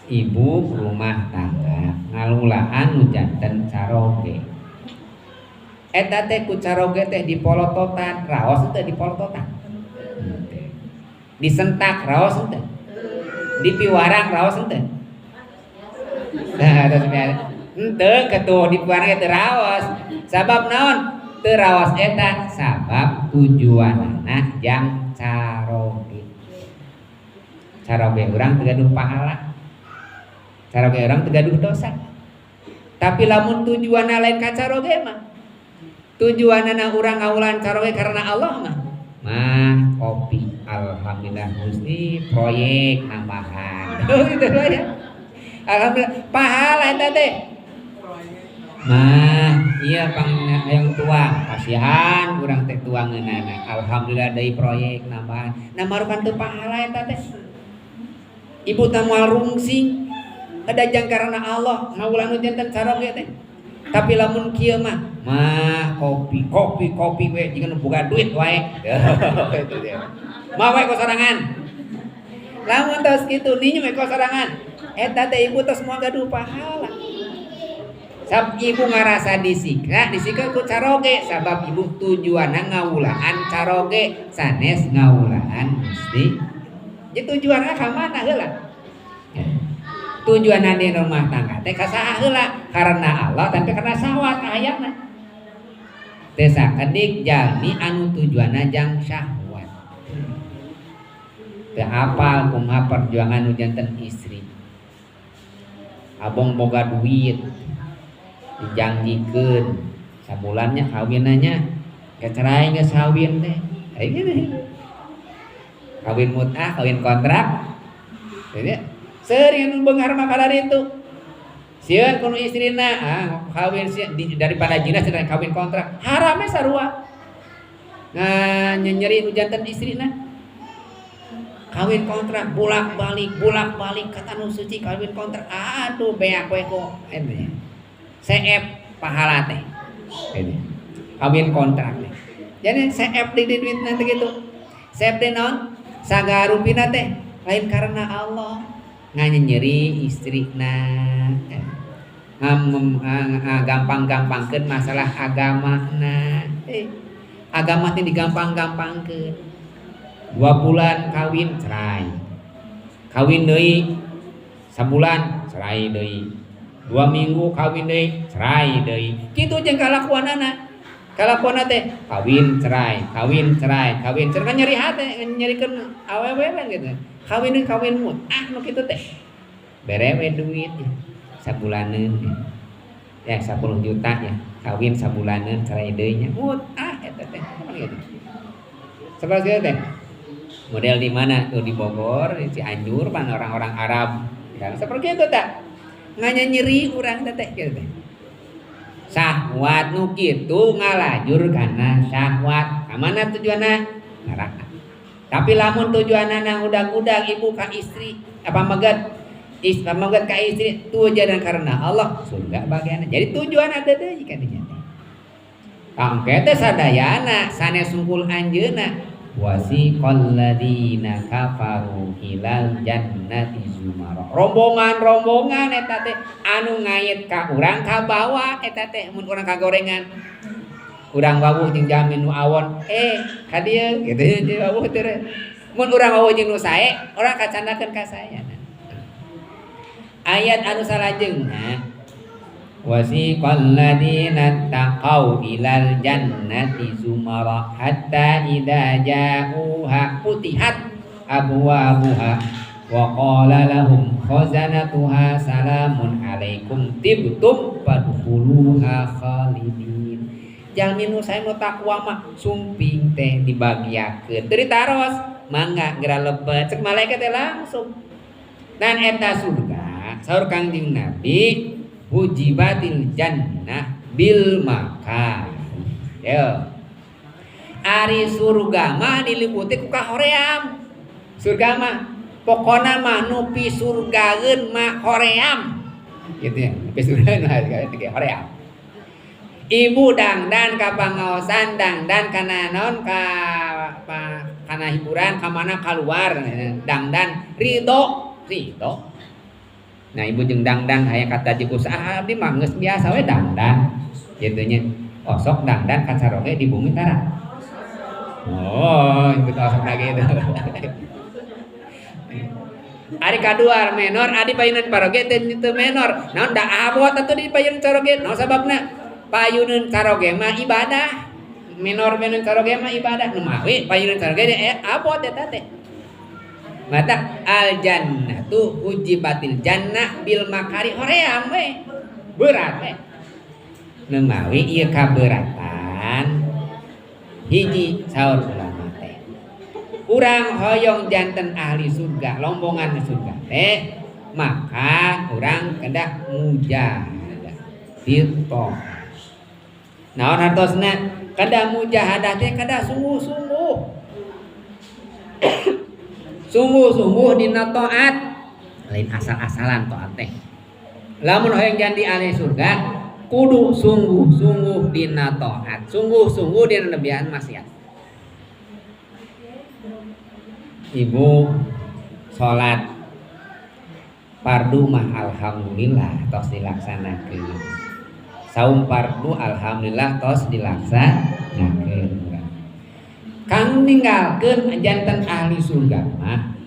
Ibu rumah tangga ngalulaan nu janten caroge. Eta teh ku caroge teh dipolototan, raos teh dipolototan. Disentak raos teh. Dipiwarang raos teh. Nah, terus henteu ketuh dipiwarang teh raos. Sabab naon? Teu raos eta sabab tujuanana jang caroge. Caroge urang teu gaduh pahala. Caroge urang teu gaduh dosa. Tapi lamun tujuanna lain ka caroge mah, tujuanana urang ngawulan caroge karena Allah mah, mah kopi alhamdulillah Gusti proyek nambahan. Gitu ya. Alhamdulillah pahala eta teh. Mah iya pang hayang tuang kasihan urang teh tuangeunana. Alhamdulillah deui proyek nambahan. Nah marukan teu pahala eta teh. Ibu teh moal rungsing. Ada jang karena Allah ngawulan nu janten caroge teh. Tapi lamun kieu mah, mah kopi kopi kopi we jiga nu boga duit wae. Itu dia. Mah we sorangan. Lamun tos kitu ninyu we sorangan. Eta teh ibu tos moal gaduh pahala. Sab ibu ngarasa disiksa, disiksa ku caroge sabab ibu tujuanna ngawulaan caroge sanes ngawulaan Gusti. Jadi tujuanna ka mana heula? Ya. Tujuanna di rumah tangga teh ka saha heula? Karena Allah tapi karena syahwat kahayangna. Teh sakedik jalmi anu tujuanna jang syahwat. Teu apal kumaha perjuangan nu janten istri. Abong boga duit dijanjikeun sabulannya kawinannya cerai geus kawin teh. Kayak gitu. Kawin mut'ah, kawin kontrak. Jadi sering nu beunghar mah kadaritu. Sieun ku nu istrina, kawin sieun daripada zina cenah kawin kontrak. Harame sarua. Nah, nyenyeri nu janten istrina. Kawin kontrak bolak-balik, bolak-balik kata nu suci kawin kontrak. Aduh beak we ku eta. Seep pahala teh. Ini. Kawin kontrak teh. Jadi seep di duit nanti gitu. Seep di naon? Sagarupina teh lain karena Allah. Nganyenyeri istrina. Gampang-gampangkeun masalah agamana. Agama teh digampang-gampangkeun. 2 bulan kawin cerai. Kawin deui sabulan cerai deui. 2 minggu kawin deui cerai deui. Kitu jeung kalakuanana. Kalakuanna teh kawin cerai, kawin cerai, kawin cerai kan nyeri hate, nyerikeun awewe gitu. Kawin deui kawin mut'ah nu kitu teh. Bere we duit ya, sabulaneun ya. Ya 10 juta ya, kawin sabulaneun cerai deui nya. Mut'ah eta teh. Gitu. Seperti itu teh. Model di mana tuh di Bogor, di Cianjur, pan orang-orang Arab. Kan seperti itu tak. Nganya nyeri urang teh gitu teh. Syahwat nu kitu ngalajur kana syahwat. Ka mana tujuanna? Neraka. Tapi lamun tujuanna udag-udag ibu ka istri, apa megat? Pamegat ka istri tujuan karena Allah surga bagianna. Jadi tujuan ada deui ka dinya teh. Pangke teh sadayana sanes sungkul anjeunna. Wasiqal ladzina kafaru ilal jannati zumara. Rombongan-rombongan eta teh anu ngait ka urang ka bawah eta teh mun urang kagorengan. Urang wawuh jeung jalmi nu awon, ka dieu kitu nya wawuh teh. Mun urang wawuh jeung nu sae, urang kacandakeun ka saya. Ayat anu salajengna wasiqal ladzina taqau ilal jannati zumara hatta idza ja'uha futihat abwabuha wa qala lahum khazanatuha salamun alaikum tibtum fadkhuluha khalidin. Jalmi nu sae nu takwa mah sumping teh dibagiakeun teu ditaros mangga geura lebet cek malaikat teh langsung. Dan eta surga saur Kangjeng Nabi hujibatil jannah bil makar. Yo. Ari surga mah diliputi ku kahoream. Surga mah pokona mah nu pisurgaeun mah hoream. Gitu ya, pisurgaeun mah hoream. Ibu dangdan ka pangaosan, dangdan kana naon ka kana hiburan ka mana kaluar dangdan ridho, ridho. Nah ibu jeung dangdan hayang kata jeung usaha abdi mah geus biasa we dangdan kitu nya. Osok dangdan kacaroge di bumi tara. Oh, ibu teh osok lagi itu. Ari kaduar menor adi payunan paroge teu teu menor. Naon da abot atuh di payunan caroge? Naon sababna? Payunan caroge mah ibadah. Menor payunan caroge mah ibadah. Nu mawi payunan caroge abot eta teh. Mata al jannatu ujibatil jannah bil makari hoream we. Berat we. Nu mawi ieu kaberatan hiji saur ulama teh. Urang hoyong janten ahli surga, lombongan surga teh, maka urang kedah mujahadah. Fito. Naon hartosna? Kedah mujahadah teh kedah sungguh-sungguh. Sungguh-sungguh dina taat, lain asal-asalan taat teh. Lamun hoyong jadi ahli surga, kudu sungguh-sungguh dina taat, sungguh-sungguh dina nebian maksiat. Ibu salat fardu mah alhamdulillah tos dilaksanakeun. Saum fardu alhamdulillah tos dilaksanakeun. Kang ninggalkeun janten ahli surga mah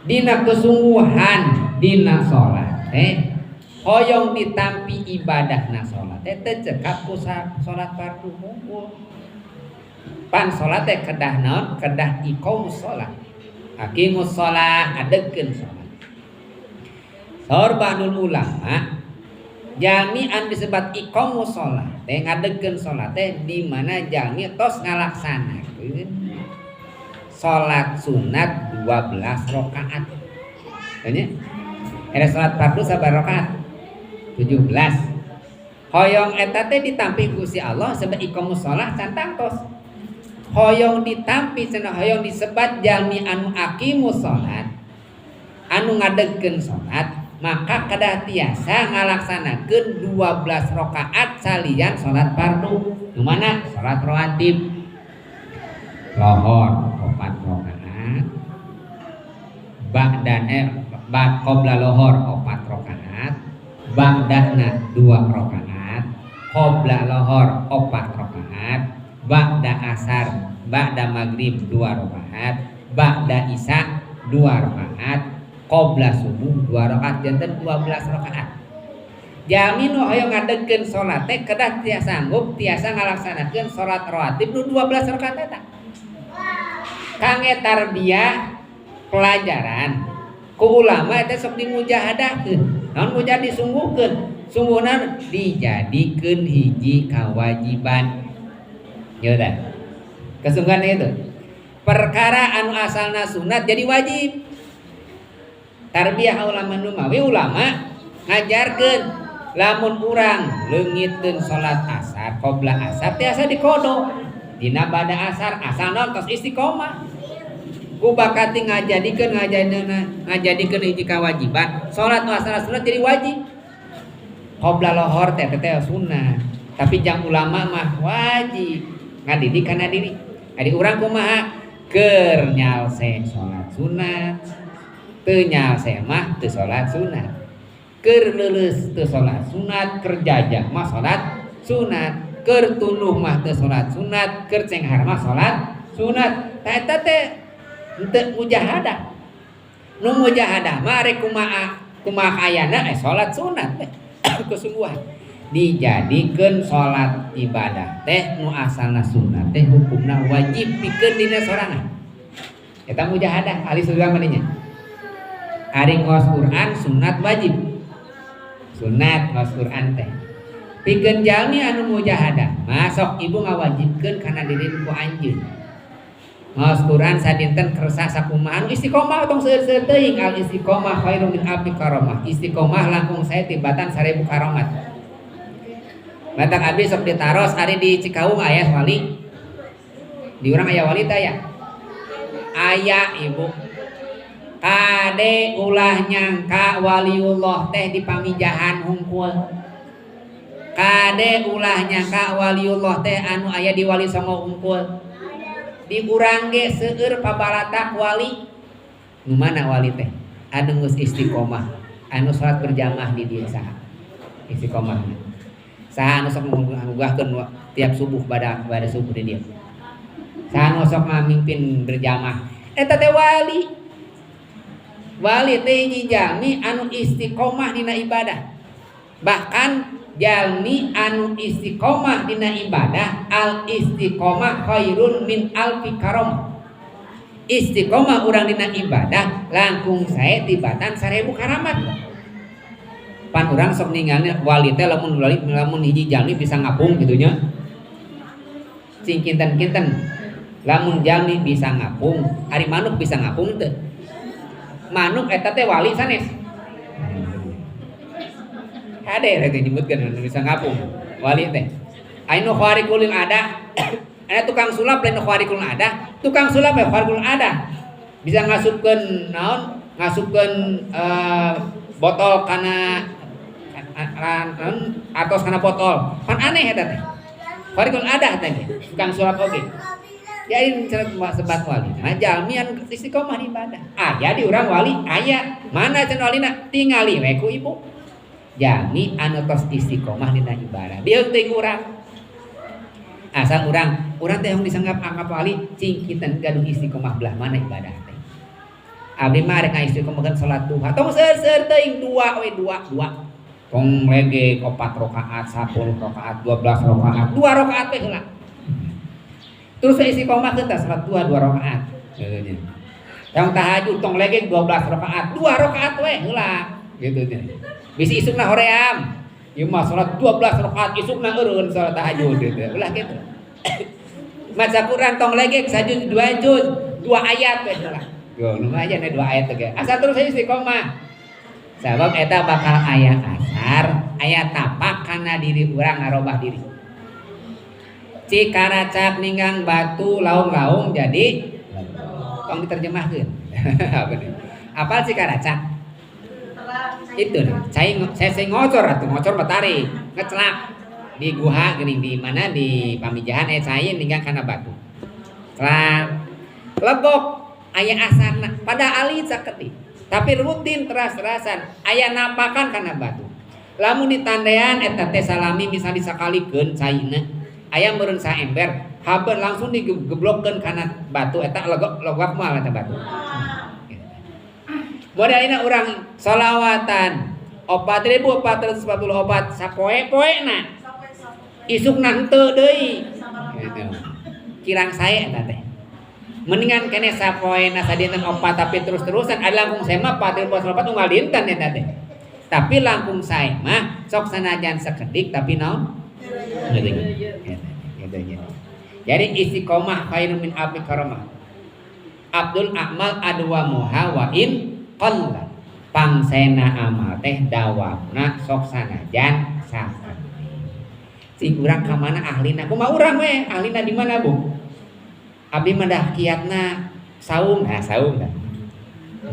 dina kesungguhan dina salat teh hoyong ditampi ibadahna salat teh teu cekap ku salat fardu hungkul. Pan salat teh kedah naon? Kedah iqamus salat. Aqimus salat, adegkeun salat. Saur ba'dul ulama jalmi anu disebat iqamus salat teh ngadegkeun salat teh di mana jalmi tos ngalaksanakeun salat sunat 12 rakaat. Tanya, era salat fardu sabaraha rakaat? 17. Hoyong eta teh ditampi ku Gusti Allah sebab iqamus shalah can tangtos. Hoyong ditampi cenah hoyong disebat jalmi anu aqimus shalat, anu ngadegkeun salat, maka kedah tiasa ngalaksanakeun 12 rakaat salian salat fardu. Nu mana? Salat rawatib. Lohor 4 rakaat. Ba'dan ba'd qabla lohor 4 rakaat, ba'dana 2 rakaat, qabla lohor 4 rakaat, ba'da asar, ba'da maghrib 2 rakaat, ba'da isya 2 rakaat, qabla subuh 2 rakaat, janten 12 rakaat. Jalmi nu hoyong ngadegkeun salat teh kedah tiasa sanggup tiasa ngalaksanakeun salat rawatib nu 12 rakaat eta. Kangge tarbiyah pelajaran ku ulama eta sok dimujahadahkeun. Naon mujahadah disungguhkeun? Sungguhna dijadikeun hiji kawajiban. Ya udah. Kesungguhan itu. Perkara anu asalna sunat jadi wajib. Tarbiyah ulama nu mawi ulama ngajarkeun lamun urang leungiteun salat asar qabla asar tiasa dikodo dina bada asar asalna tos istiqomah. Ku bakati ngajadikeun ngajadikeun hiji kawajiban salat nu asalna sunat jadi wajib. Qabla lohor teh teh sunah, tapi jang ulama mah wajib ngadidik kana diri. Ari urang kumaha? Keur nyalse salat sunat, teu nyalse mah teu salat sunat. Keur leuleus teu salat sunat, keur jajah mah salat sunat, keur tunduh mah teu salat sunat, keur cenghar mah salat sunat. Tah eta teh henteu mujahadah. Nu mujahadah mah rek kumaha kumaha ayana salat sunat teh kesungguhan. Dijadikeun salat ibadah teh nu asalna sunat teh hukumna wajib pikeun dina sorangan. Eta mujahadah ahli surga mah dinya. Ari ngaos Quran sunat wajib. Sunat ngaos Quran teh. Pikeun jalmi anu mujahadah mah sok ibu ngawajibkeun kana diri ku anjeun. Ngaos Quran sadinten kersa sakumaha anu istiqomah tong seueur-seueur teuing, al istiqomah khairum min alfi karamah. Istiqomah langkung sae tibatan 1000 karamat. Matak abdi sok ditaros ari di Cikaung aya wali. Di urang aya wali teh aya. Aya ibu. Kade ulah nyangka waliullah teh di Pamijahan hungkul. Kade ulah nyangka waliullah teh anu aya di Wali Songo hungkul. Di urang ge seueur pabalatak wali. Nu mana wali teh? Anu geus istiqomah, anu salat berjamaah di dieu saha? Istiqomah. Saha anu sok ngugahkeun tiap subuh pada pada subuh di dieu? Saha anu sok ngamimpin berjamaah? Eta teh wali. Wali teh hiji jalmi anu istiqomah dina ibadah. Bahkan jalmi anu istiqomah dina ibadah, al istiqomah khairun min alfi karom. Istiqomah urang dina ibadah langkung sae tibatan 1000 karamat. Pan urang sok ningalna wali teh lamun wali lamun hiji jalmi bisa ngapung kitu nya. Cing kinten-kinten lamun jalmi bisa ngapung, ari manuk bisa ngapung teu? Manuk eta teh wali sanes. Hade teh nyebutkeun bisa ngapung wali teh. Anu khariqul adah, aya tukang sulap lain khariqul adah, tukang sulap ya khariqul adah. Bisa ngasupkeun naon? Ngasupkeun botol kana atos kana botol. Pan aneh eta teh. Khariqul adah teh tukang sulap oge. Ya ini sebat wali. Nah jalmi anu istiqomah ibadah. Aya di urang wali, aya. Mana cenah walina? Tingali we ku ibu. Jalmi anu tos istiqomah dina ibadah. Dieu teh urang. Asal urang, urang teh disanggap anggap wali, cing kita gaduh istiqomah belah mana ibadah teh. Abdi mah rek istiqomahkeun salat duha. Tong seueur-seueur teuing dua we dua dua. Tong lege 4 rakaat, 10 rakaat, 12 rakaat, 2 rakaat we heula. Terus istiqomah kita salat dua dua rakaat. Gitu. Yang tahajud tong legeng 12 rakaat, 2 rakaat we heula gitu nya. Bisi isukna hoream. Ieu mah salat 12 rakaat isukna eureun salat tahajud gitu. Ulah gitu. Maca Quran tong legeng sajuz dua juz, 2 ayat we heula. Yo lumayan ya 2 ayat teh. Asal terus istiqomah. Sabab eta bakal aya asar, aya tapak kana diri urang ngarobah diri. Cikaracak ninggang batu laung-laung jadi tong diterjemahkeun. Apa nih? Apal cikaracak? Itu nih, saya ngocor atuh, ngocor batari, ngecelak di guha geuning di mana di Pamijahan cai ninggang kana batu. Celak. Legok aya asarna pada alit sakedik. Tapi rutin teras-terasan aya napakan kana batu. Lamun ditandean eta teh salami misalnya disakalikeun caina aya meureun saember habeun langsung digeblokkeun kana batu eta legok legok moal eta batu. Modalina urang solawatan 4444 sapoe-poena isukna henteu deui gitu. Kirang sae eta teh. Mendingan kene sapoena sadinten opat tapi terus-terusan ada langkung sae mah 4444 unggal dinten eta teh. Tapi langkung sae mah sok sanajan sakedik tapi naon? Gitu. Gitu, gitu. Jadi istiqomah khairun min alfi karamah. Abdul a'mal adwamuha wa in qalla. Pangsena amal teh dawamna sok sanajan sakedik. Cing urang ka mana ahlina? Kumaha urang we? Ahlina di mana, Bu? Abdi mah dah kiatna saum, nah saum dah.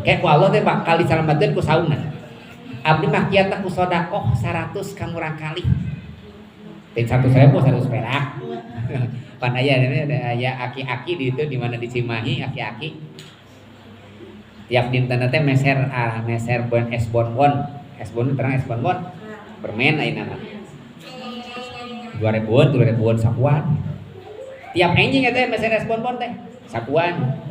Kayak ku Allah teh bakal disalamatkeun ku saumna. Abdi mah kiatna ku sedekah 100 ka murang kali. Teh 100.000 100 perak. Pan aya aya aki-aki di itu di mana di Cimahi aki-aki. Tiap dinten teh meser meser bon es bonbon. Es bonbon terang es bonbon. Permen ayeuna mah. 2000-an, 2000-an sakuan. Tiap enjing eta meser es bonbon teh sakuan.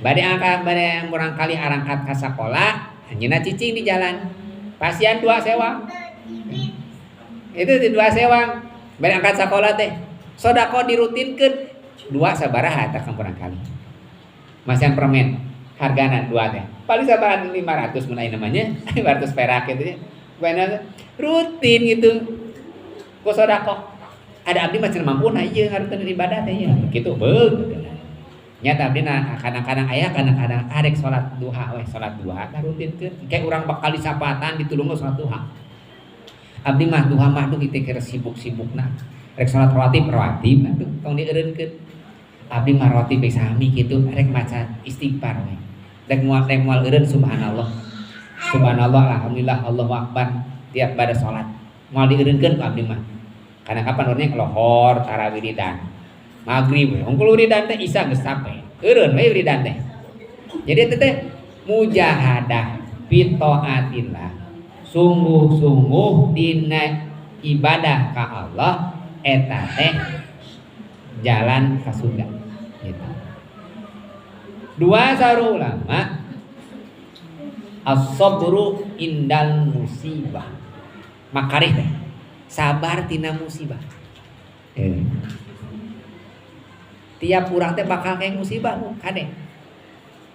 Bade angkat bade murangkalih arangkat ka sakola, anjeunna cicing di jalan. Pasian 2 sewang. Itu di 2 sewang. Bade angkat sakola teh. Sodako dirutinkeun 2 sabaraha eta ka murangkalih. Masihan permen hargana 2 teh. Paling sabaraha 500 mun aya namanya, 500 perak gitu nya. Bener rutin gitu. Ku sodako. Ada abdi mah cenah mampu nah ieu ngarutin ibadah teh ieu. Kitu beug. Nyata abdi na kadang-kadang aya kadang-kadang arek salat duha we, salat duha tah rutinkeun. Engke urang bakal disapatan ditulung salat duha. Abdi mah duha mah duh kitu keur sibuk-sibukna. Rek salat rawatib rawatib atuh tong dieureunkeun. Abdi mah rawatib sami kitu rek maca istighfar we. Rek moal eureun subhanallah. Subhanallah alhamdulillah Allahu akbar tiap pada salat. Moal dieureunkeun ku abdi mah. Karena kapan urangnya lohor tarawih wiridan. Maghrib we hungkul wiridan teh isya geus sampe. Eureun we wiridan teh. Jadi eta teh mujahadah fi taatillah. Sungguh-sungguh dina ibadah ka Allah eta teh jalan ka surga gitu. Dua saru ulama as-sabru indal musibah. Makarih teh sabar tina musibah. Tiap urang teh bakal kayak musibah kade.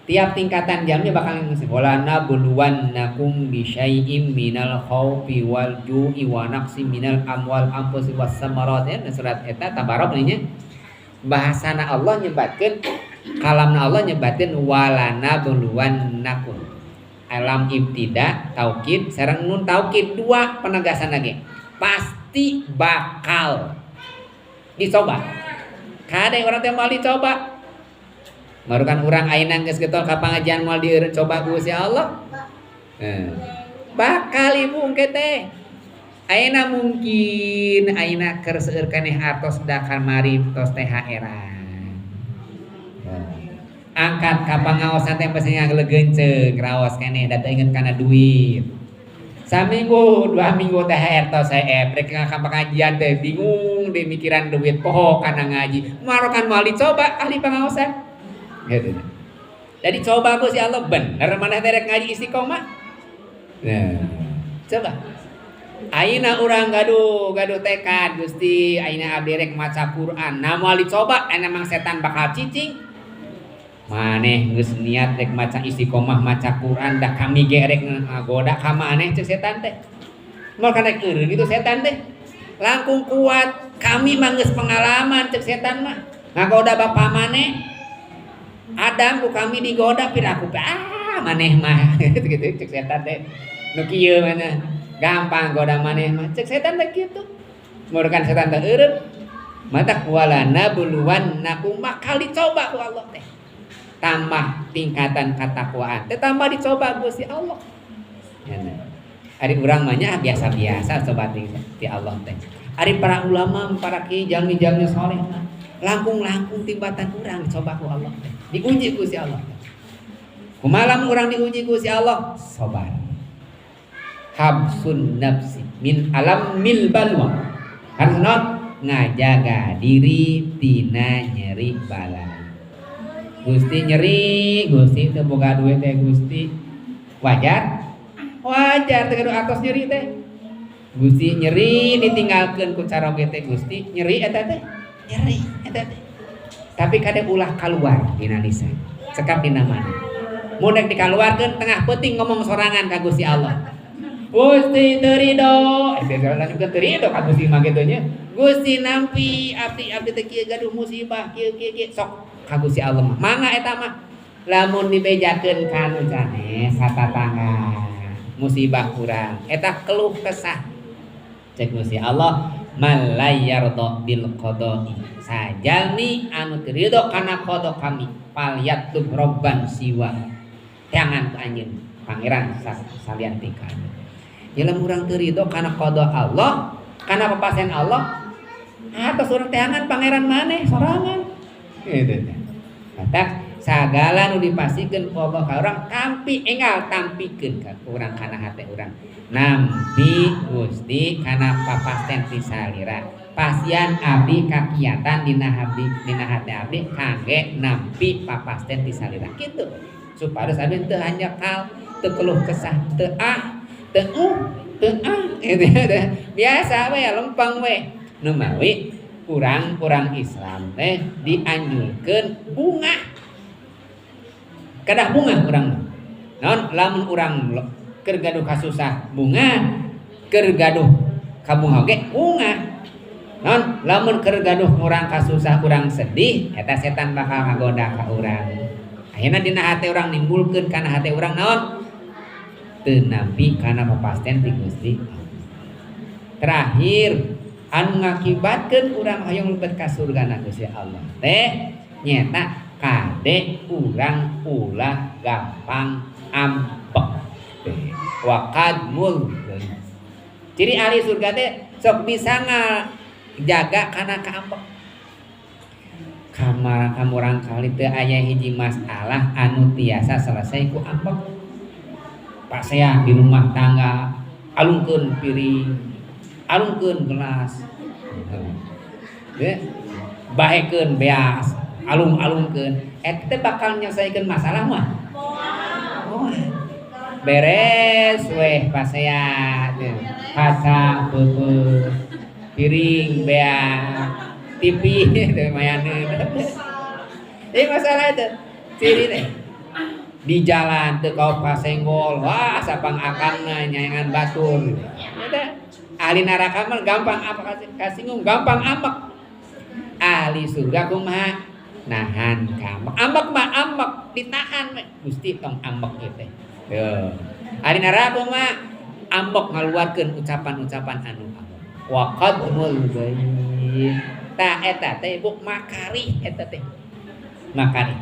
Tiap tingkatan jamnya bakal kayak musibah. Wala nabluwannakum bisyai'im minal khaufi wal ju'i wa naqsi minal amwal anfusi was samarat. Ya, surat eta tabarok nya. Bahasana Allah nyebatkeun kalamna Allah nyebatkeun wala nabluwannakum. Alam ibtida taukid sareng nun taukid dua penegasan lagi. Pasti bakal dicoba. Kade urang teh moal dicoba. Marukan urang ayeuna geus getol ka pangajian moal dieureun coba ku Gusti Allah. Bakal ibu engke teh. Ayeuna mungkin ayeuna keur seueur keneh artos da kamari tos THR-an. Angkat ka pangaosan teh pasti ngalegeunceung raos keneh da teu inget kana duit. Saminggu, 2 minggu THR tos heep rek ka pengajian teh bingung di mikiran duit poho kana ngaji. Marokan moal dicoba ahli pangaosan. Gitu. Jadi coba ku si Allah bener maneh teh rek ngaji istiqomah. Nah, coba. Ayeuna urang gaduh tekad Gusti ayeuna abdi rek maca Quran. Nah moal dicoba ayeuna mang setan bakal cicing. Maneh geus niat rek maca istiqomah maca Quran dah kami ge rek ngagoda ka maneh ceuk setan teh. Moal kana eureun kitu setan teh. Langkung kuat kami mah geus pengalaman ceuk setan mah. Ngagoda bapa maneh. Adam ku kami digoda piraku maneh mah gitu ceuk setan teh. Nu kieu mana gampang goda maneh mah ceuk setan teh kitu. Murukan setan teh eureun. Matak wala nabluwannakum bakal dicoba ku Allah teh. Tambah tingkatan ketakwaan teh tambah dicoba Gusti Allah. Ya, nah. Ari urang mah nya biasa-biasa coba ti Allah teh. Ari para ulama, para kiai jalmi-jalmi saleh mah langkung-langkung tibatan urang dicoba ku Allah teh. Diuji Gusti Allah. Kumaha urang diuji Gusti Allah? Sabar. Habsun nafsi min alamil balwa. Harus non ngajaga diri tina nyeri balai. Gusti nyeri, Gusti teu boga duit teh Gusti. Wajar? Wajar teu gaduh atos nyeri teh. Gusti nyeri ditinggalkeun ku caroge teh Gusti, nyeri eta teh. Nyeri eta teh. Tapi kade ulah kaluar dina lisan. Cekap dina mana. Mun rek dikaluarkeun tengah peuting ngomong sorangan ka Gusti Allah. Gusti teu rido, biasa lanjutkeun teu rido ka Gusti mah kitu nya. Gusti nampi abdi abdi teh kieu gaduh musibah kieu kieu kieu sok ka Gusti Allah mah. Mangga eta mah lamun dibejakeun ka nu sanes satatangga musibah kurang eta keluh kesah. Cek Gusti Allah man la yarda bil qada'i sajalmi anu teu ridho kana qada kami falyatlub robban siwa teangan ku anjeun pangeran salian ti kami. Ya lamun urang teu ridho kana qada Allah kana papasen Allah Atos urang teangan pangeran maneh sorangan. Kitu teh. Matak sagala nu dipasikeun ku Allah ka urang tampi enggal tampikeun ka urang kana hate urang. Nampi Gusti kana papasten ti salira. Pasian abdi kakiatan dina abdi dina hate abdi kangge nampi papasten ti salira. Kitu. Supados abdi teu hanjakal, teu keluh kesah, teu ah, teu teu ah gitu. Biasa we lempeng we. Nu mawi urang-urang Islam teh dianjurkeun bungah. Kedah bungah urang mah. Naon lamun urang keur gaduh kasusah bungah, keur gaduh kabungah oge bungah. Naon lamun keur gaduh urang kasusah urang sedih, eta setan bakal ngagoda ka urang. Ayeuna dina hate urang nimbulkeun kana hate urang naon? Teu nampi kana papasten ti Gusti. Terakhir anu ngakibatkeun urang hoyong lebet ka surgana Gusti Allah teh nyeta kade urang ulah gampang ambek. Wa qadmul. Ciri ahli surga teh sok bisa ngajaga kana kaambek. Kamar kamurang kali teu aya hiji masalah anu tiasa selesai ku ambek. Pasea di rumah tangga alungkeun piring, alungkeun gelas, bahekeun beas, alung-alungkeun. Eta teh bakal nyelesaikeun masalah mah. Moal. Beres weh pasea teh. Kaca peupeut, piring beas, TV teh mayaneun. Ini masalah itu. Ciri teh. Di jalan teu kaop kasenggol, wah sapang akangna nyayangan batur. Eta ahli neraka mah gampang apa kasinggung, gampang ambek. Ahli surga kumaha? Nahan kaambek. Ambek mah ambek ditahan we. Gusti tong ambek ieu teh. Tuh. Ahli neraka kumaha? Ambek ngaluarkeun ucapan-ucapan anu ambek. Wa qadmul ghaib. Ta eta teh ibu makarih eta teh. Makarih.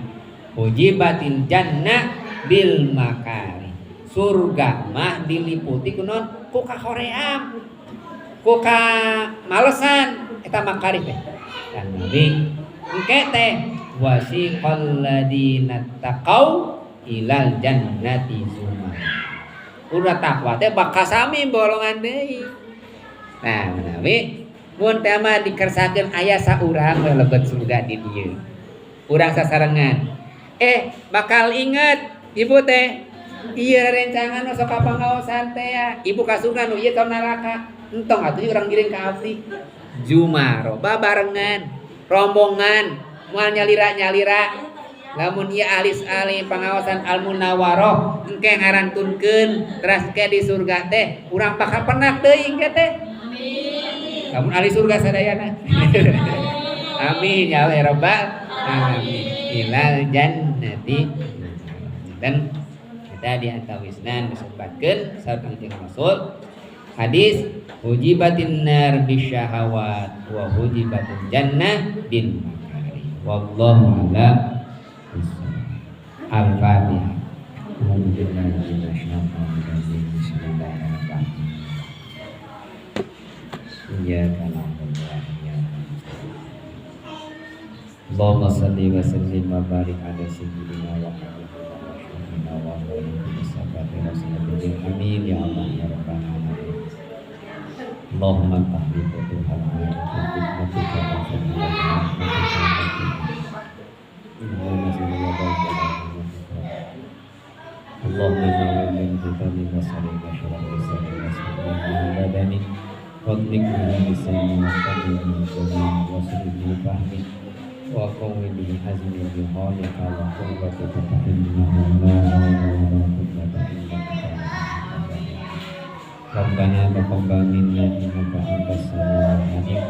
Hujibatil jannah bil makari. Surga mah diliputi ku naon? Ku kahoream. Ku kamalesan eta makarih teh. Dan Nabi engke teh wasiqal ladina taqau ilal jannati zumar. Udah takwa teh bakal sami bolongan deui. Nah, menawi mun teh mah dikersakeun aya saurang we lebet surga di dieu. Urang sasarengan. Bakal inget ibu teh. Iya rencangan nu sok kapangaosan teh ya. Ibu ka surga nu ieu ka neraka. Entong atuh urang giring ka abdi. Jumaro babarengan, rombongan, moal nyalira-nyalira. Lamun ieu ahli pangaosan Al-Munawwaroh engke ngarantunkeun teras engke di surga teh urang bakal penak deui engke teh. Amin. Lamun ahli surga sadayana. Amin ya Allah ya rabbal alamin. Ilal jannati. Dan kita di antawisna disebutkeun saur Kangjeng Rasul hadis hujibatin nar bisyahawat wa hujibatil jannah bil makarih. Wallahu a'lam bishawab. Al-Fatihah. Bismillahirrahmanirrahim. Iyyaka na'budu wa iyyaka nasta'in. Allahumma salli wa sallim wa barik ala sayyidina wa habibina wa syafi'ina wa maulana Rasulillah. Amin ya Allah ya rabbal alamin. Allahumma tahdi futuhal arifin bi rahmatika wa fadlika wa rahmatika. Allahumma nawwir min fitani basari wa syarri lisani wa sirri badani wa tlikni lisani wa qadri wa sirri fahmi wa qawwi bihi azmi bi khalika wa quwwatika fa innahu la hawla wa la quwwata illa billah. Rabbana taqabbal minna innaka antas samiul alim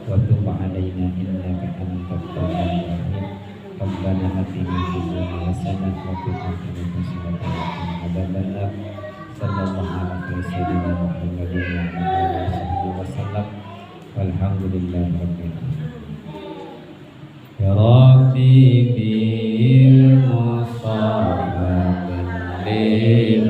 wa tub alaina innaka antat tawwabur rahim. Rabbana atina fid dunya hasanah wa fil akhirati hasanah wa qina adzabannar. Sallallahu ala sayyidina Muhammadin wa ala alihi wasallam. Walhamdulillahi rabbil alamin. Ya Rabbi bil Mustafa.